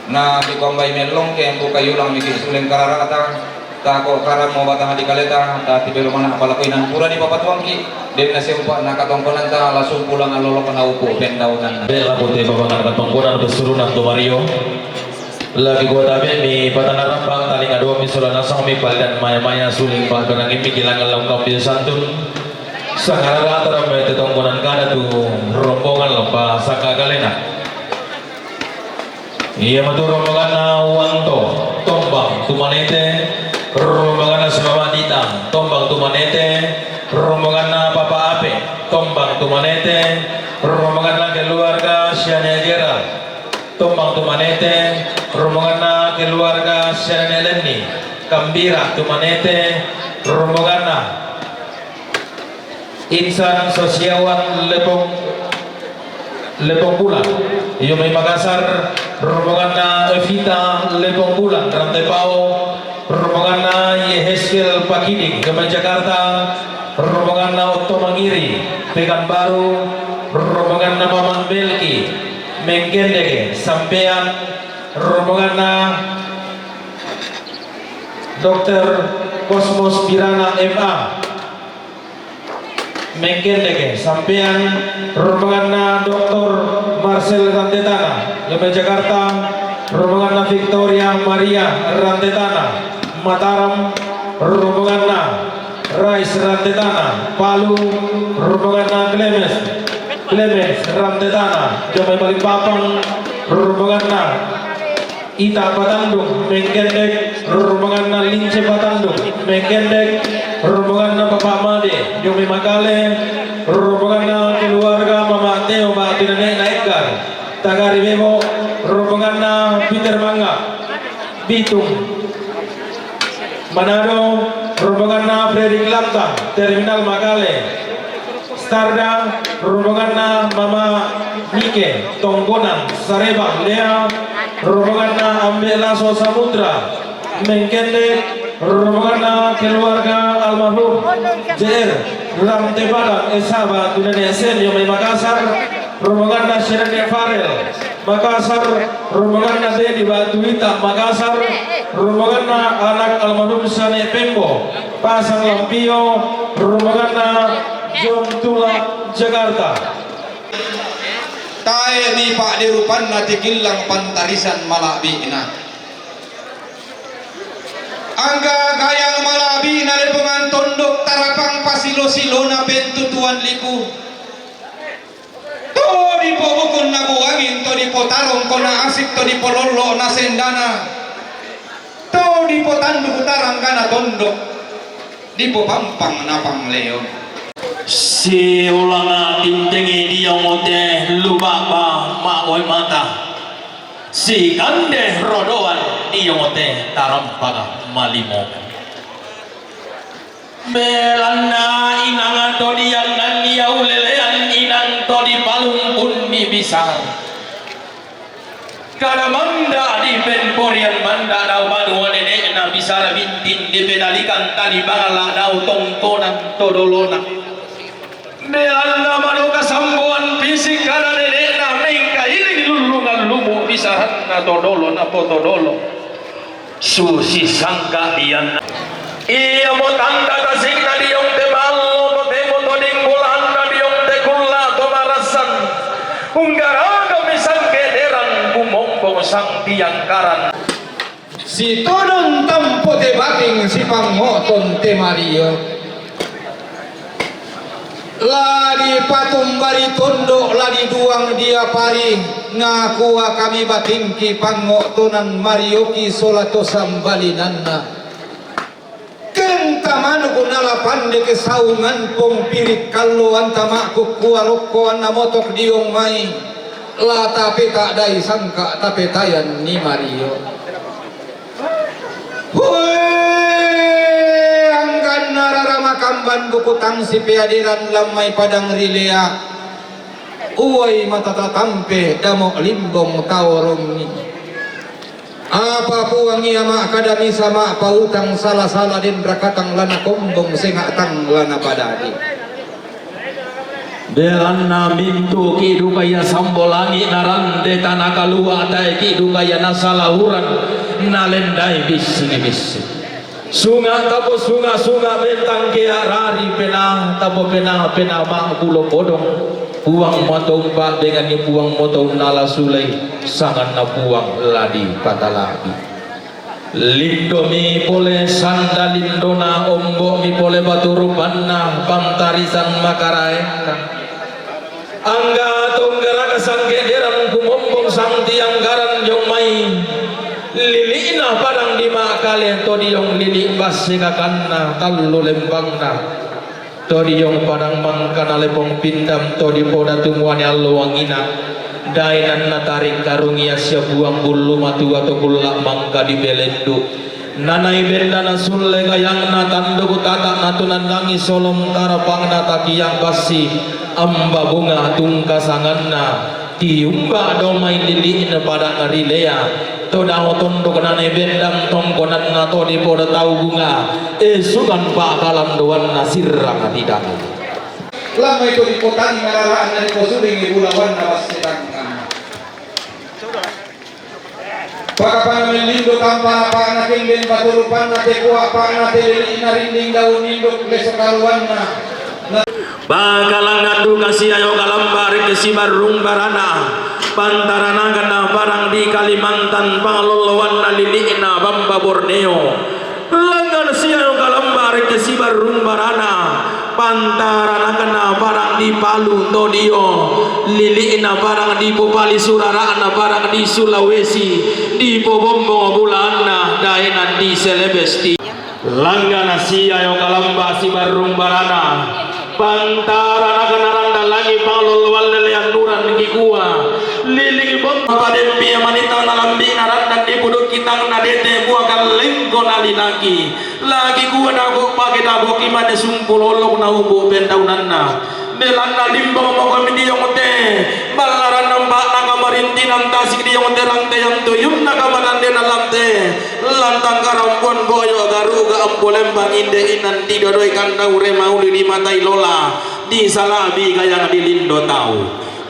Naki kuambai mellong ke buka yulang miki suleng karara'ta. Tako karammo batang dikaleta, tati belo mana apalako inan pura di papatuangki. Dena seupa na katongkonanta lasung pulang alolo kena upu pendaunan. Bela pute babangan katongkonan pesurunan tu Mario. Lagi gua tabe mi patana rampang talinga dua mi sola nasang mi paldan maya-maya suling pa'kanangi mi kilangan laung kambio santun. Sangarara'ta ramai tetongkonan kada tu rombongan lompa saka kalena. Iya matu rombonganna Wanto, Tombang Tumanete, rombonganna Simama Dita, Tombang Tumanete, rombonganna Papa Ape, Tombang Tumanete, rombonganna keluarga Siane Gerald, Tombang Tumanete, Rombonganna keluarga Sianene Lenni, Kambira Tumanete, rombonganna Insan Sosiawan Lepong, Lepong Bulan, Yumai Makassar, rombonganna Evita Lepong Bulan, Rantepao, rombonganna Yehezkiel Pakiding, Yumai Jakarta, rombonganna Otto Mangiri, Pekanbaru, rombonganna Maman Belki, Mengkendeke, sampean, rombonganna Dokter Kosmos Pirana M A, Mengkendeke, sampean, rombonganna Doktor Marcel Rantetana, Yumai Jakarta, rombonganna Victoria Maria Rantetana, Mataram, rombonganna Rais Rantetana, Palu, rombonganna Clemens, Clemens Rantetana, Yumai Balikpapan, rombonganna Ita Patandung, Mengkendek, rombonganna Lince Patandung, Mengkendek, rombonganna Bapak Made, Yumai Makale, rombonganna keluarga Mama Teo, Batu Nenekna Ekar, Tagari Bebo, rombonganna Peter Mangga, Bitung, Manado, rombonganna Fredrik Lambang, Terminal Makale, Starda, rombonganna Mama Mike, Tonggonang, Sarebang, Lea, rombonganna Ambe Laso Samudra, Mengkendek, rombonganna keluarga almarhum J R, Rante Padang, Esaba, Tunene Sen, Yumai Makassar, rombonganna Sianene Farel, Makassar, rombonganna Dedi Batu Ita, Makassar, rombonganna anak almarhum Sane Pembo, Pasang Lampio, rombonganna Jong Tua, Jakarta. Tae' mi pa'de rupanna tikillang pantarisan mala'bi'na. Angka gayang mala'bi'na lepongan tondok tarapang pasilo-silona pentutuan lipu. To dipobukunna buangin, to dipotarongkona asik, to dipolollo'na sendana, to dipotandu tarangkana tondok, dipopampangna pangleo. Siulanga tintengi diongote lubaba ma'oi mata, sikande rodoan diongote tarampaka malimo. Belanna inang to diannan ia ulelean inang to dipalumpunni bisara. Kada manda dipemporian manda dao banua nene'na bisara bintin dipedalikan tali bala dao tongkonan to dolona. Belanna manoka samboan pisik kada nene'na mengka ini dilullungan lumu bisaranna to dolo napoto dolo. Susi sangka dianna. Iamo tanda tasikna diong te ballo, totemo toding bolanna diong te kulla to marassan. Unggaragami sangkederan kumombong sang tiangkaran. Sitodong tampo te bating sipangngo'ton te mario. La dipatumbari tondok, la diduang diapari, nakua kami batingki pangngo'tonan marioki sola to sambalinanna. Kenta manuk nala pandeke saungan pong pirik kallo anta ma'kukkua rokko anna motok diong mai, la tapeta'dai sangka tapetayanni mario. Hoe, angganna rara makamban buku tang sipeaderan lammai padang ri Lea. Uai mata tatampe damo limbong taorongi. Apa Puang ia ma'kada misa ma'pautang sala-sala denra katang lana kombong senga' tang lana padadi. Belanna mintu'ki duka ia sambo langi' narande tana kalua', tae'ki duka ia nasala uran nalendai bissing-bissing. Sunga' tapo sunga', sunga' mentang kea rari penaa, tapo penaa, penaa ma'bulo podong. Puang mato umpa'benganni, Puang mato unnala sulei, sanganna Puang la dipatalabi. Lindomi pole sanda lindona, ombo'mi pole batu rupanna, pantarisan makaraenna. Angga tonggaraka sangkederan kumombong sang tiangkaran diong mai, lili'na padang di ma'kale to diong lili' basse kakanna tallu lembangna. To diong padang mangkana lepong pindam to dipodatu muane allo wangina. Daenanna tarik karungi assia buang bullu matua to kulla mangka dipelendu. Nanai bendana sulle gayangna tanduk tata natunandangi solong karapangna takiang bassi amba bunga tungka sanganna tiumba domai lili'na padang rilea. To dao tondok nanai bendang tongkonanna to dipodo tau bunga esukan pakalandoanna sirrang tidang. Lamma itu dipotangi marara'na diposulingi bulawanna bassi tangnga. Pakapana mellindo tampa apa'na kenden batu rupanna te kua apa'na te lili'na rinding daun induk leso kaluanna. Pakalangngan duka siayo kalamba rekki sibarrung barana pantaranakenna barang di Kalimantan pangalolloanna lili'na bamba Borneo. Langngan siayo kalamba rekki sibarrung barana pantaranakenna barang di Palu to dio lili'na barang dipopali surara'na barang di Sulawesi dipobombong bulaanna daenan di Selebesti. Langngan siayo kalamba sibarrung barana pantaranakenna randa langi pangalolloan lelean nuran kikua liling bom padempi manitang nalambi narandang dipudukki tang nadete bua kallengko nalinaki. Lagi kua dago pake dago kimane sumpu lolok naubu pendaunanna. Belanna limbong moko midiong te ballaran nampa nakamarintinan tasik diong te rante yang tuyum nakamanandena lante lantang karampuan boyo garuga ampo lembang inde inan tidodoi kandau remauli di matai lola di salabi gayang di lindo tau.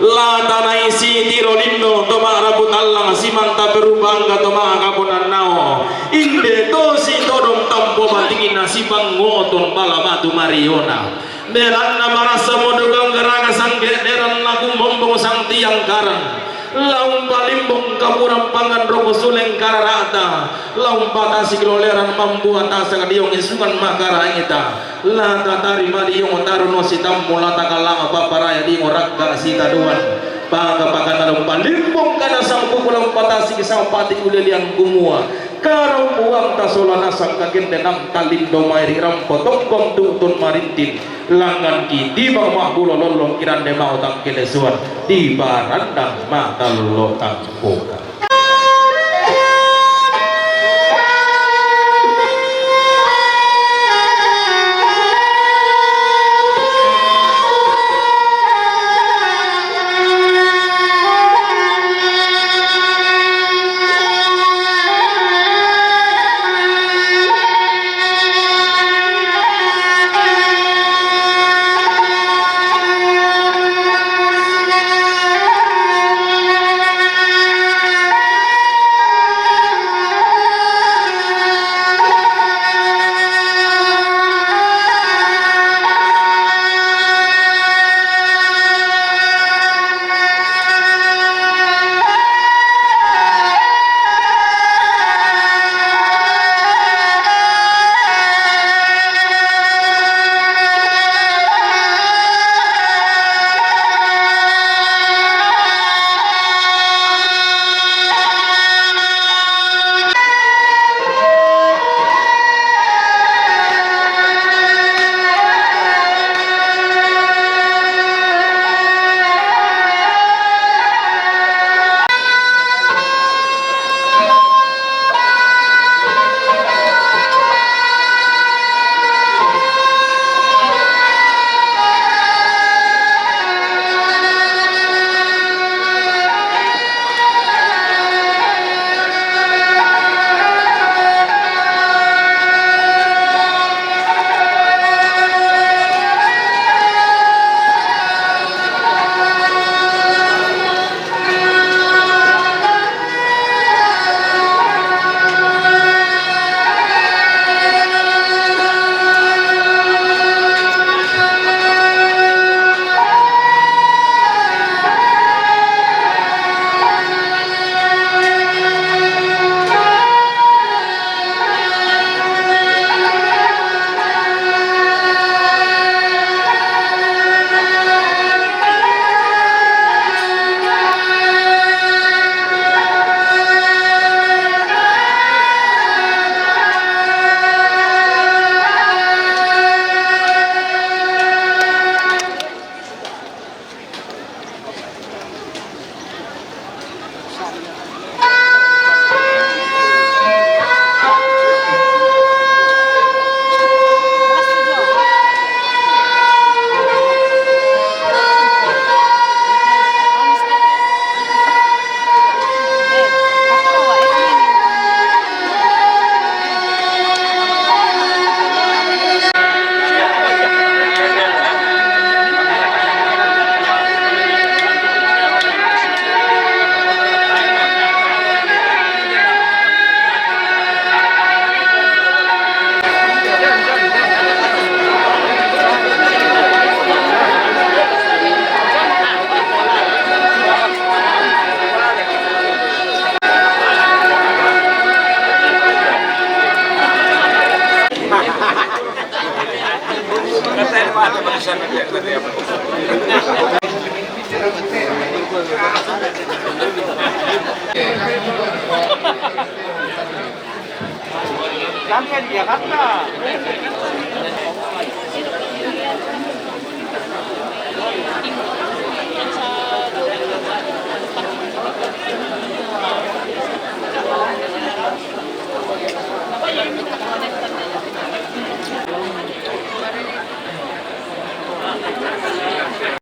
La tanai sitiro lindo to ma'rapu tallang simanta perubangga to ma'kaponannao. Inde to sitodong tampo batingina sipangngoton bala batu mariona. Belanna marasa modokang garaga sangge deran laku mombong sang tiang karang. Laung palimbong kapurang pangan roko suleng kararata. Laung patasi loleran mambua tasak diong isungan makaraita. La tatarima diong taruno sitammu la takalama paparaya diong rakka sitaduan. Paka-pakana laung palimbong kana sampuku laung patasi sampati ulelian kumua. Karompuang tasolana sangkakende nang talindo mai ri rampo tongkong tutun marintin. Langnganki tiba ma'bulo lollong kirande mau tangkelesuan di barandang matallo tangkoka.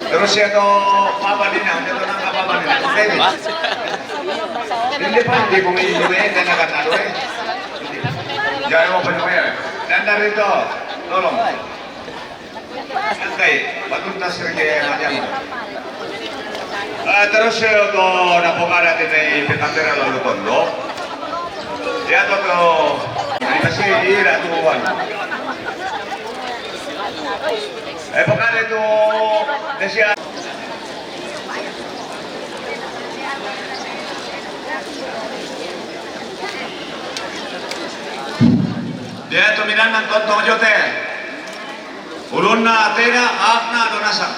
Terus ya to, papa ni na, ya to nang papa ni na. Hindi pa, hindi ko may inuwi, hindi na katalo eh. Diyan mo pa naman yan. Nanda rito, tolong. Antay, batuntas rin kaya nga dyan. Ah, terus ya to, napungara din ay pekatera lalu kondo. Ya to to, hindi kasi, hindi na tuwan. Eh, pakare to, na siya. Dia to minan ng tontong jote. Ulun na atena, ak na donasa.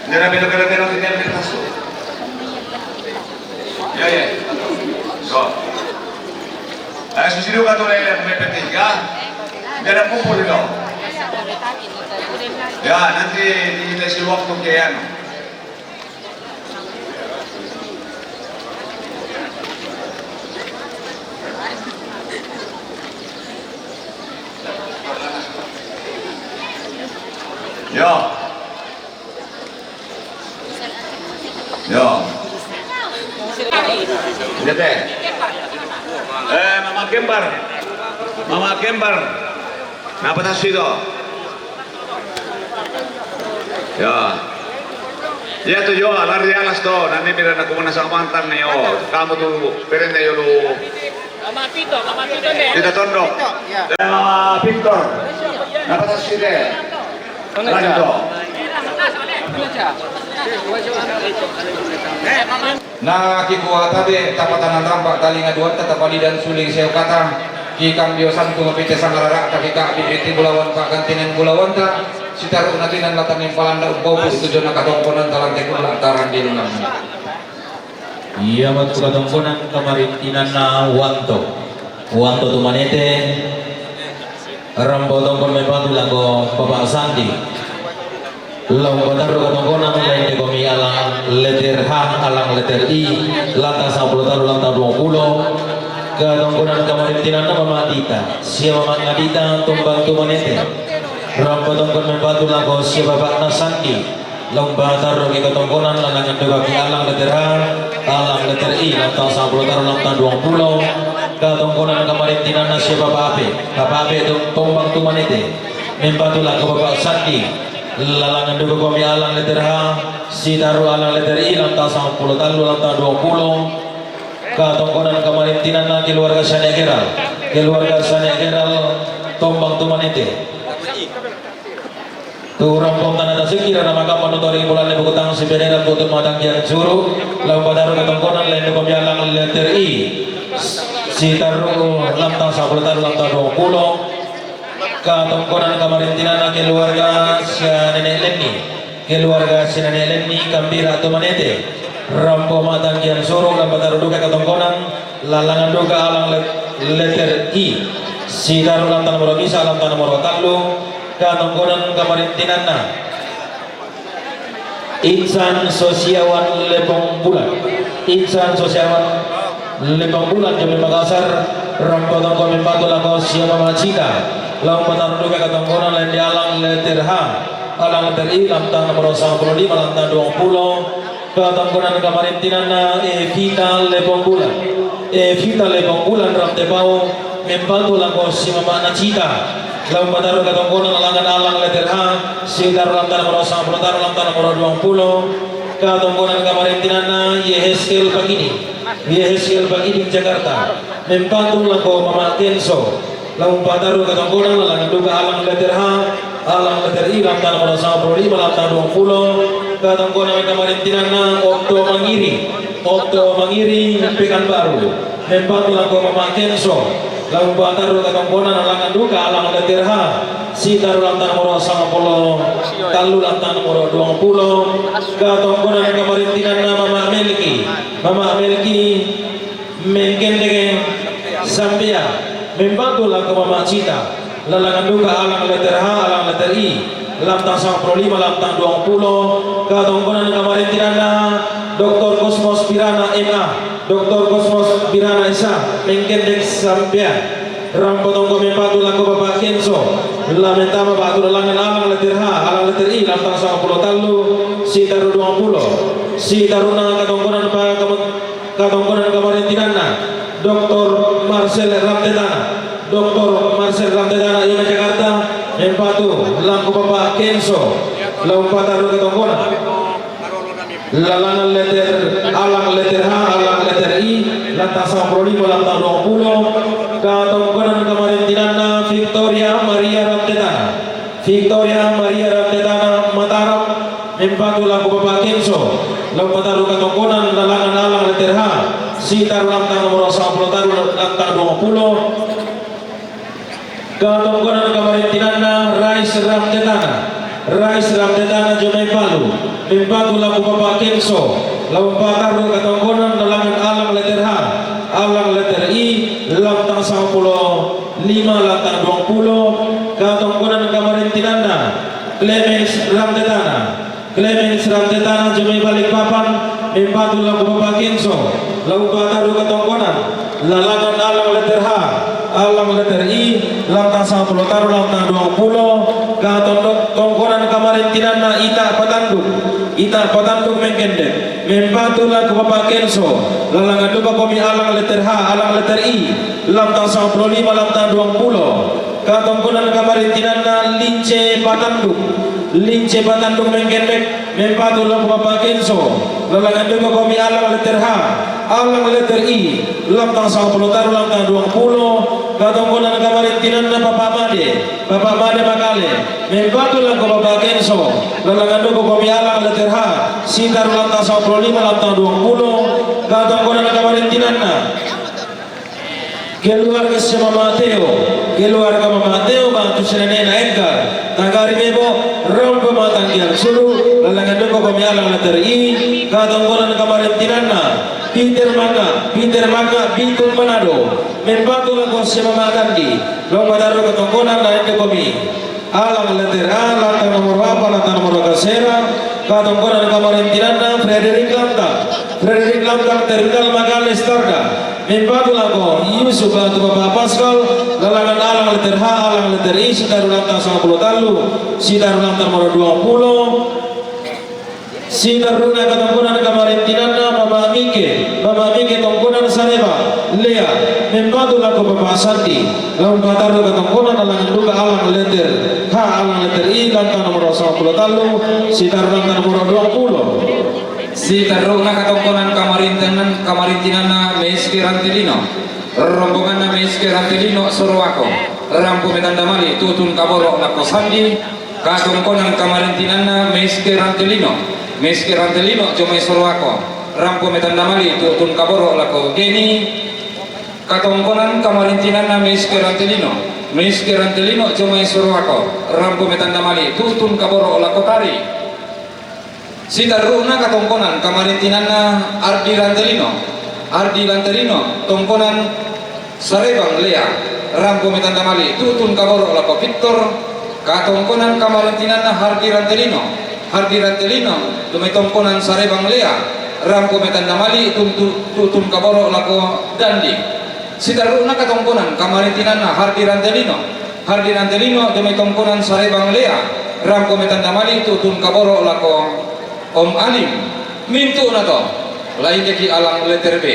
Dira bino kira tena, tena, tena, tasu. Ya, ya. Go. Eh, susidu ka to lele, may petiga. Dia na kumpul ito. Ya, nanti di kita si waktu ke anu. Ya. Ya. Lihat eh. Eh, Mama Kembar. Mama Kembar. Napa tas ito? Ya. Ya to yo, lari alas to, nani mira na kumuna sa kamantang na yo. Kamu tu, peren na yo lu. Mama Pito, Mama Pito ne. Kita tondok. Ya. Eh, Mama Victor. Napa tas ito? Lagi to. Na kikuwata be, tapatanan rampa talinga duwanta, tapalidan suling sew kata, kikambio santung pite sangarara, takika bibiti bulawan pagantinan bulawanta, sitaru natinan lataning palanda umpau pustu jona katongkonan talantekun lantaran di lungan. Iya matu katongkonan kamarintinan na wanto. Wanto tumanete, rampo tongkon mepatu lako Bapak Sandi. Lau patarru katongkonan lain de komi alang letter H, alang letter I, lata sapuluh taru lata dua puluh. Katongkonan kamarintinan na Mama Dita, sia Mama Nadita tumbang tumanete. Rampo tongkon mepatu lako sia Bapak Nasandi. Lau patarru ki katongkonan lalangan duka ki alang letter H, alang letter I, lata sapuluh taru lata dua puluh. Katongkonan kamarintinan na sia Bapak Ape, Bapak Ape tumbang tumanete. Mempatu lako Bapak Sandi. Lalangan duka komi alang letter H, sitaru alang letter I, lata sapuluh taru lata dua puluh. Katongkonan kamarintinan na keluarga Sane Geral, keluarga Sane Geral tumbang tumanete. Tu rampo tana tasiki rana maka panutori bulan lebu kutang si beneran butuh matang kian suru. Lau patarru katongkonan lain komi alang letter I, sitaru lata sapuluh taru lata dua puluh. Katongkonan kamarintinan na keluarga sia Nenek Lenni. Keluarga sia Nenek Lenni kambira tumanete. Rampo matang kian suru, lau patarru duka katongkonan lalangan duka alang let-, letter I. Sitaru lata nomor misa, lata nomor tallu. Katongkonan kamarintinan na Insan Sosiawan Lepong Bulan. Insan Sosiawan Lepong Bulan, Jambi Makassar, rampo tongkon mempatu lako sia Mama Cita. Lau patarru duka katongkonan lain di alang letter H, alang letter I, lata nomor sapuluh lima, lata dua puluh. Katongkonan kamarintinan na Evita Lepong Bulan. Evita Lepong Bulan, Ramtepao, mempatu lako sia Mama Nacita. Lau patarru katongkonan lalangan alang letter H, sitaru lata nomor sapuluh taru lata nomor dua puluh. Katongkonan kamarintinan na Yehezkiel Pakiding. Yehezkiel Pakiding, Jakarta. Mempatu lako Mama Kenso. Lau patarru katongkonan lalangan duka alang letter H, alang letter I, lata nomor sapuluh lima, lata dua puluh. Katongkonan kamarintinan na Otto Mangiri. Otto Mangiri, Pekanbaru. Mempatu lako Mama Kenso. Laung pataru katongkonan alangan duka alang letter H. Sitaru lantang nomor sangpulo tallu lantang nomor duang pulo. Katongkonan kamarintinanna Mama Melki. Mama Melki mengkendeke sampea. Mempatu lako Mama Cita. Lalangan duka alang letter H, alang letter I. Lantang sangpulo lima, lantang duang pulo. Katongkonan kamarintinanna Doktor Kosmos Pirana M A. Doktor Kosmos Pirana S A. Mengkendek sampea. Rampo tongko mempatu lako Bapak Kenso. La mentama batu lalangan alang letter H, alang letter I, lantang sangpulo tallu, sitaru duang pulo. Sitaruna katongkonan pa katongkonan kamarintinanna Doktor Marcel Ramtetana. Doktor Marcel Ramtetana, Yogyakarta, mempatu lako Bapak Kenso. Laung pataru katongkonan. Lalangan letter, alang letter H, alang letter I, lantang sangpulo lima, lantang duang pulo. Katongkonan kamarintinanna Victoria Maria Ramtetana. Victoria Maria Ramtetana Mataram, mempatu lako Bapak Kenso. Laung pataru katongkonan lalangan alang letter H. Sitaru lantang nomor sangpulo taru, lantang duang pulo. Katongkonan kamarintinanna Rais Ramtetana. Rais Ramtetana Jomai Palu. Mempatu lako Bapak Kenso. Laung pataru katongkonan lalangan alang letter H, alang letter I, lantang sangpulo lima, lantang duang pulo. Katongkonan kamarintinanna Clemens Ramtetana. Clemens Ramtetana Jomai Balikpapan, mempatu lako Bapak Kenso. Laung pataru katongkonan lalangan alang letter H, alang letter I, lantang sangpulo taru, lantang duang pulo. Katongkonan kamarintinanna Ita Patanduk. Ita Patanduk mengkendek. Mempatu lako Bapak Kenso. Lalangan duka komi alang letter H, alang letter I, lantang sangpulo lima, lantang duang pulo. Katongkonan kamarintinanna Lince Patanduk. Lince Patanduk mengkendek. Mempatu lako Bapak Kenso. Lalangan duka komi alang letter H, alang letter I, lantang sangpulo taru, lantang duang pulo. Katongkonan kamarintinanna Bapak Made. Bapak Made Makale. Mempatu lako Bapak Kenso. Lalangan duka komi alang letter H. Sitaru lantang sangpulo lima, lantang duang pulo. Katongkonan kamarintinanna keluarga si Mama Teo, keluarga Mama Teo, batu sinanena Enggar, Tagari Bebo, rampo Matangkiang Sulu, lalangan duka komi alang letter I. Katongkonan kamarintinanna Peter Maka, Peter Maka, Bitung Manado. Mempatu lako si Mama Kandi. Laung pataru katongkonan lalangan duka komi alang letter A, lantang nomor apa, lantang nomor kasera. Katongkonan kamarintinanna Frederick Lantang. Frederick Lantang, Terminal Makale Starda. Mempatu lako Yusuf batu Bapak Pascal. Lalangan alang letter H, alang letter I, sitaru lantang sangpulo tallu, sitaru lantang nomor duang pulo. Sitaruna katongkonan kamarintinanna Mama Mike, Mama Mike tongkonan Sareba Lea, mempatu lako Bapak Sandi. Laung pataru katongkonan lalangan duka alang letter H, alang letter I, lantang nomor sangpulo tallu, sitaru lantang nomor duang pulo. Sitaruna katongkonan kamarintinanna, kamarintinanna Meske Rantelino. Rombonganna Meske Rantelino Soroako. Rampo metandamali tutun kaboro lako Sandi. Katongkonan kamarintinanna Meske Rantelino. Meske Rantelino Jomai Soroako. Rampo metandamali tutun kaboro lako Geni. Katongkonan kamarintinanna Meske Rantelino. Meske Rantelino Jomai Soroako. Rampo metandamali tutun kaboro lako Tari. Sitaruna katongkonan kamarintinanna Ardi Rantelino. Ardi Rantelino tongkonan Sarebang Lea. Rampo metandamali tutun kaboro lako Victor. Katongkonan kamarintinanna Hardi Rantelino. Hardi Rantelino Jomai tongkonan Sarebang Lea. Rampo metandamali tutun kaboro lako Dandi. Sitaruna katongkonan kamarintinanna Hardi Rantelino. Hardi Rantelino Jomai tongkonan Sarebang Lea. Rampo metandamali tutun kaboro lako Om Alim. Mintu'na to. Laingkeki alang letter B.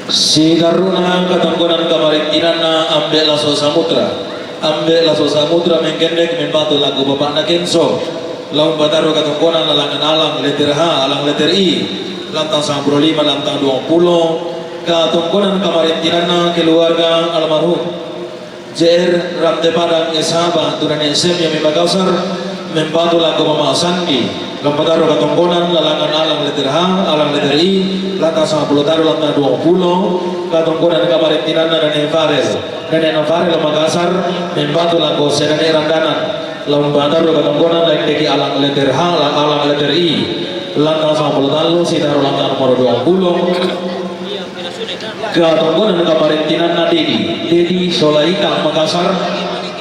Sitaruna katongkonan kamarintinanna Ambe Laso Samutra. Ambe Laso Samutra mengkendek, mempatu lako Bapakna Kenso. Laung pataru katongkonan lalangan alang letter H, alang letter I, lantang sangpulo lima, lantang duang pulo. Katongkonan kamarintinanna keluarga almarhum J R Ramtepadang S H batu nene S M yang membakasar, mempatu lako Mama Sandi. Lampataru katongkonan, lalangan alang letter H, alang letter I, lanta sangpulo taru, lanta duang pulo, katongkonan kamarintinanna Nene Farel. Nene Farel Makassar, membantu lako sia Nene Randanan. Lampataru katongkonan, laindeki alang letter H, la-, alang letter I, lanta sangpulo tallu, sitaru lanta nomoro duang pulo. Katongkonan kamarintinanna Dedi, Dedi Solaita Makassar.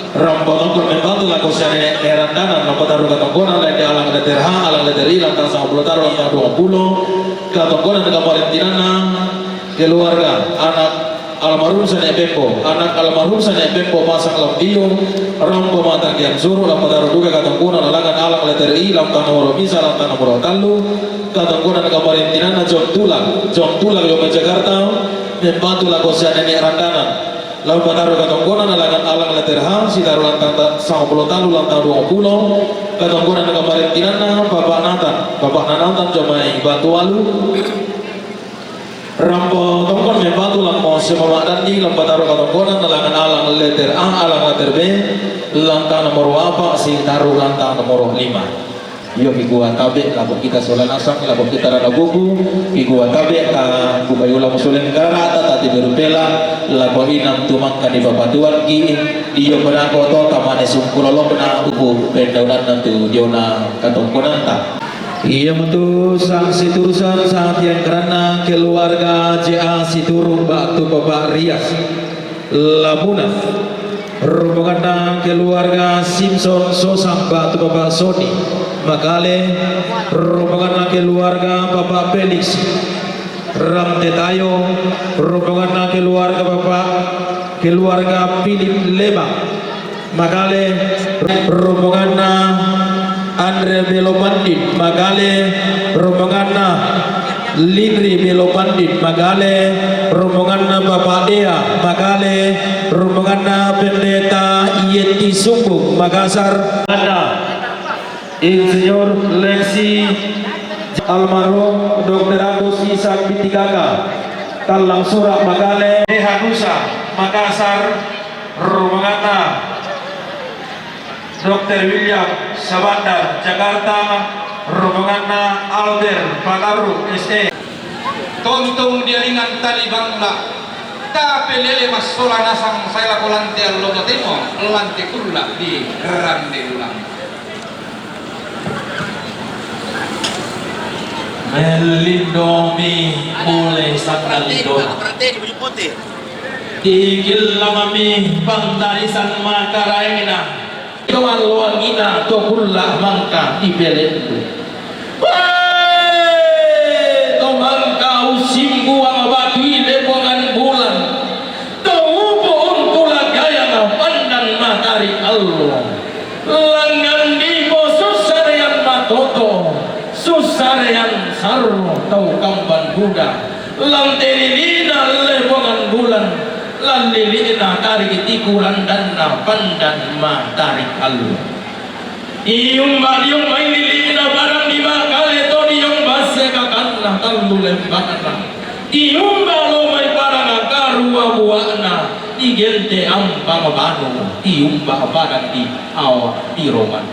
Rampo tongkon membantu lako sia Nene Randanan, lampataru katongkonan, laindeki alang letter H, alang letter I, lanta sangpulo taru, lanta duang pulo. Katongkonan kamarintinanna keluarga, anak almarhum sia Nene Pempo, anak almarhum sia Nene Pempo Pasang Lambio, rampo Matang Giansuru, lampataru duka katongkonan, lalangan alang letter I, lanta nomoro misa, lanta nomoro tallu. Katongkonan kamarintinanna Jong Tulak, Jong Tulak Yogyakarta, membantu lako sia Nene Randanan. Lampataru katongkonan, lalangan alang letter H, sitaru lanta ta-, sangpulo tallu, lanta duang pulo. Katongkonan kamarintinanna Bapak Nathan, Bapak Nathan jo mai Batualu. Rampo tongkon membantu lako sia Mama Dandi, lampataru katongkonan, lalangan alang letter A, alang letter B, lanta nomoro eppa, sitaru lanta nomoro lima. Iyo, kikua tabe' lako kita sola nasang, lako kita rana buku, kikua tabe' ta bukai ulang sulen karata, tati berupela, lako inang tu mangka dipapatuanki, iyo, padako to tamane sungku lolokna tuku pendaunanna tu diona katongkonanta. Iya metu sang siturusan, sang tiang karanna keluarga J A Siturung ba'tu Bapak Rias Lamuna. Rombonganna keluarga Simpson Sosang ba'tu Bapak Sony Makale. Rombonganna keluarga Bapak Felix Ramtetayo. Rombonganna keluarga Bapak, keluarga Philip Lema Makale. Rombonganna Andre Belopandit Makale. Rombonganna Linri Belopandit Makale. Rombonganna Bapak Dea Makale. Rombonganna Pendeta Yeti Sumbung Makassar. Anda Insinyur Lexi, almarhum Dokter Agus Isak Bitikaka, Tallang Sura Makale. Dehadusa Makassar, rombonganna Dokter William Sabandar Jakarta, rombonganna Albert Panaru S E. Tontong diaringan tali bangla, tapelele massola nasang sai lako lante allo totemo, lante kulla di rande ulang. Mellindomi mulai sannallindo. Dikillamami pantarisan makaraengna. Toalloangina to kulla mangka dipelendu. Wee! To mangka ussimbuang batui lepongan bulan. To upo untula gayang pandan matari allo. Langngan dipo sussarean matoto, sussarean sarro tau kamban buda. Lante lili'na lepongan bulan, lan lili'na tariki tiku randanna pandan matari allo. Iumba diong mai lili'na padang di Makale to diong basse kakanna tallu lemba'na. Iumba lo mai padang karua bua'na di Gente Ampang Banu, iumba padang di Awa di Roman.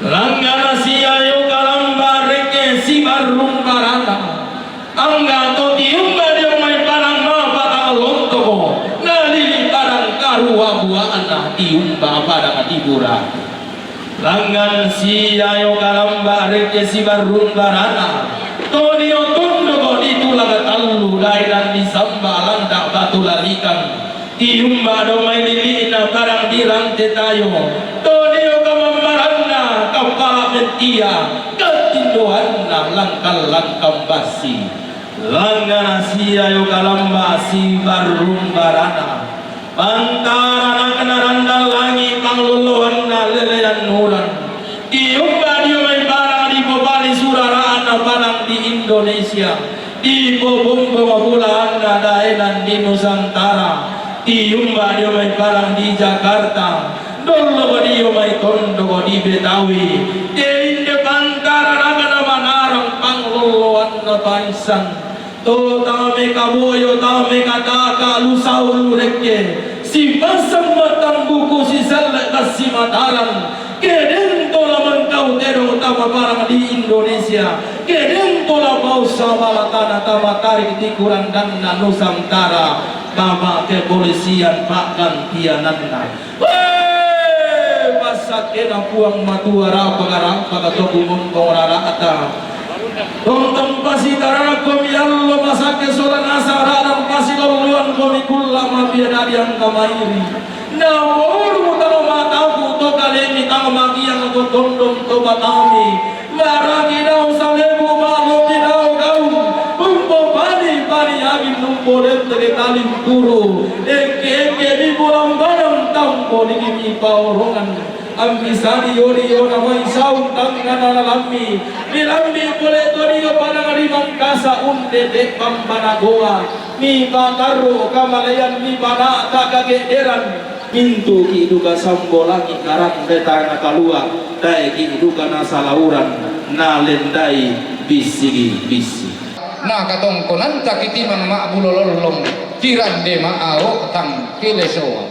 Langngan siayo kalamba rekke sibarrung barata. Angga to tiumba dio mai padang mapatang lontoko, nalili padang karua bua'na tiumba padang tibura. Langngan siayo kalamba rekke sibarrung barata. To dio tondoko di Tulaga Tallu daenan disamba Landa Batu Lalikang. Tiumba do mai lili'na padang di Rante Tayo, to dio kamammaranna kappala' mettia, katindoanna langkang-langkang bassi. Langngan siayo kalamba sibarrung barana, pantaranakna randang langi' panglolloanna lelean uran. Tiumba dio mai padang dipopali surara'na padang di Indonesia, dipobombong bulaanna daenan di Nusantara. Tiumba dio mai padang di Jakarta, dolloko dio mai tondoko di Betawi. Teinde pantaranakna manarang panglolloanna paissan. To tama mekaboyo, tama mekataka, lu saulu rekke, sipasang mattambuku, siselle' tassi Mataram, ke den to la mengkau tedo Utama barang di Indonesia, kedeng tola bau sabala tanah tama tarik di kurandanna Nusantara, baba kepolisian pa'gantiananna. Wee! Passakkena Puang Matua rapa-, rapa-, katoku mompong rara'ta. Tongtong pasi tarara komi allo masakke sola nasara dan pasi lolloan komi kulla mapia dadi angka mairi. Napourung tau mataku to kalemi tau magiang to tondong to batami. Maragi dau salebu maloki dau gaung. Umpo pani pani angin umpo lenteke taling turu. Ekke-ekke mi bolang badang tampo niki mi paorongan. Ammi sari yori yona mai saung tangngana lammi. Milammi pole torio padang rimang kasa unde te pambana goa. Mi patarro kamalean mi panata kagedderan. Mintuki duka sambolangi karang betana kalua, taeki duka nasalauran, nalendai bissigi-bissigi. Na katongkonanta kitimang ma'bulo lollong, kirande ma'ao tang kelesoa.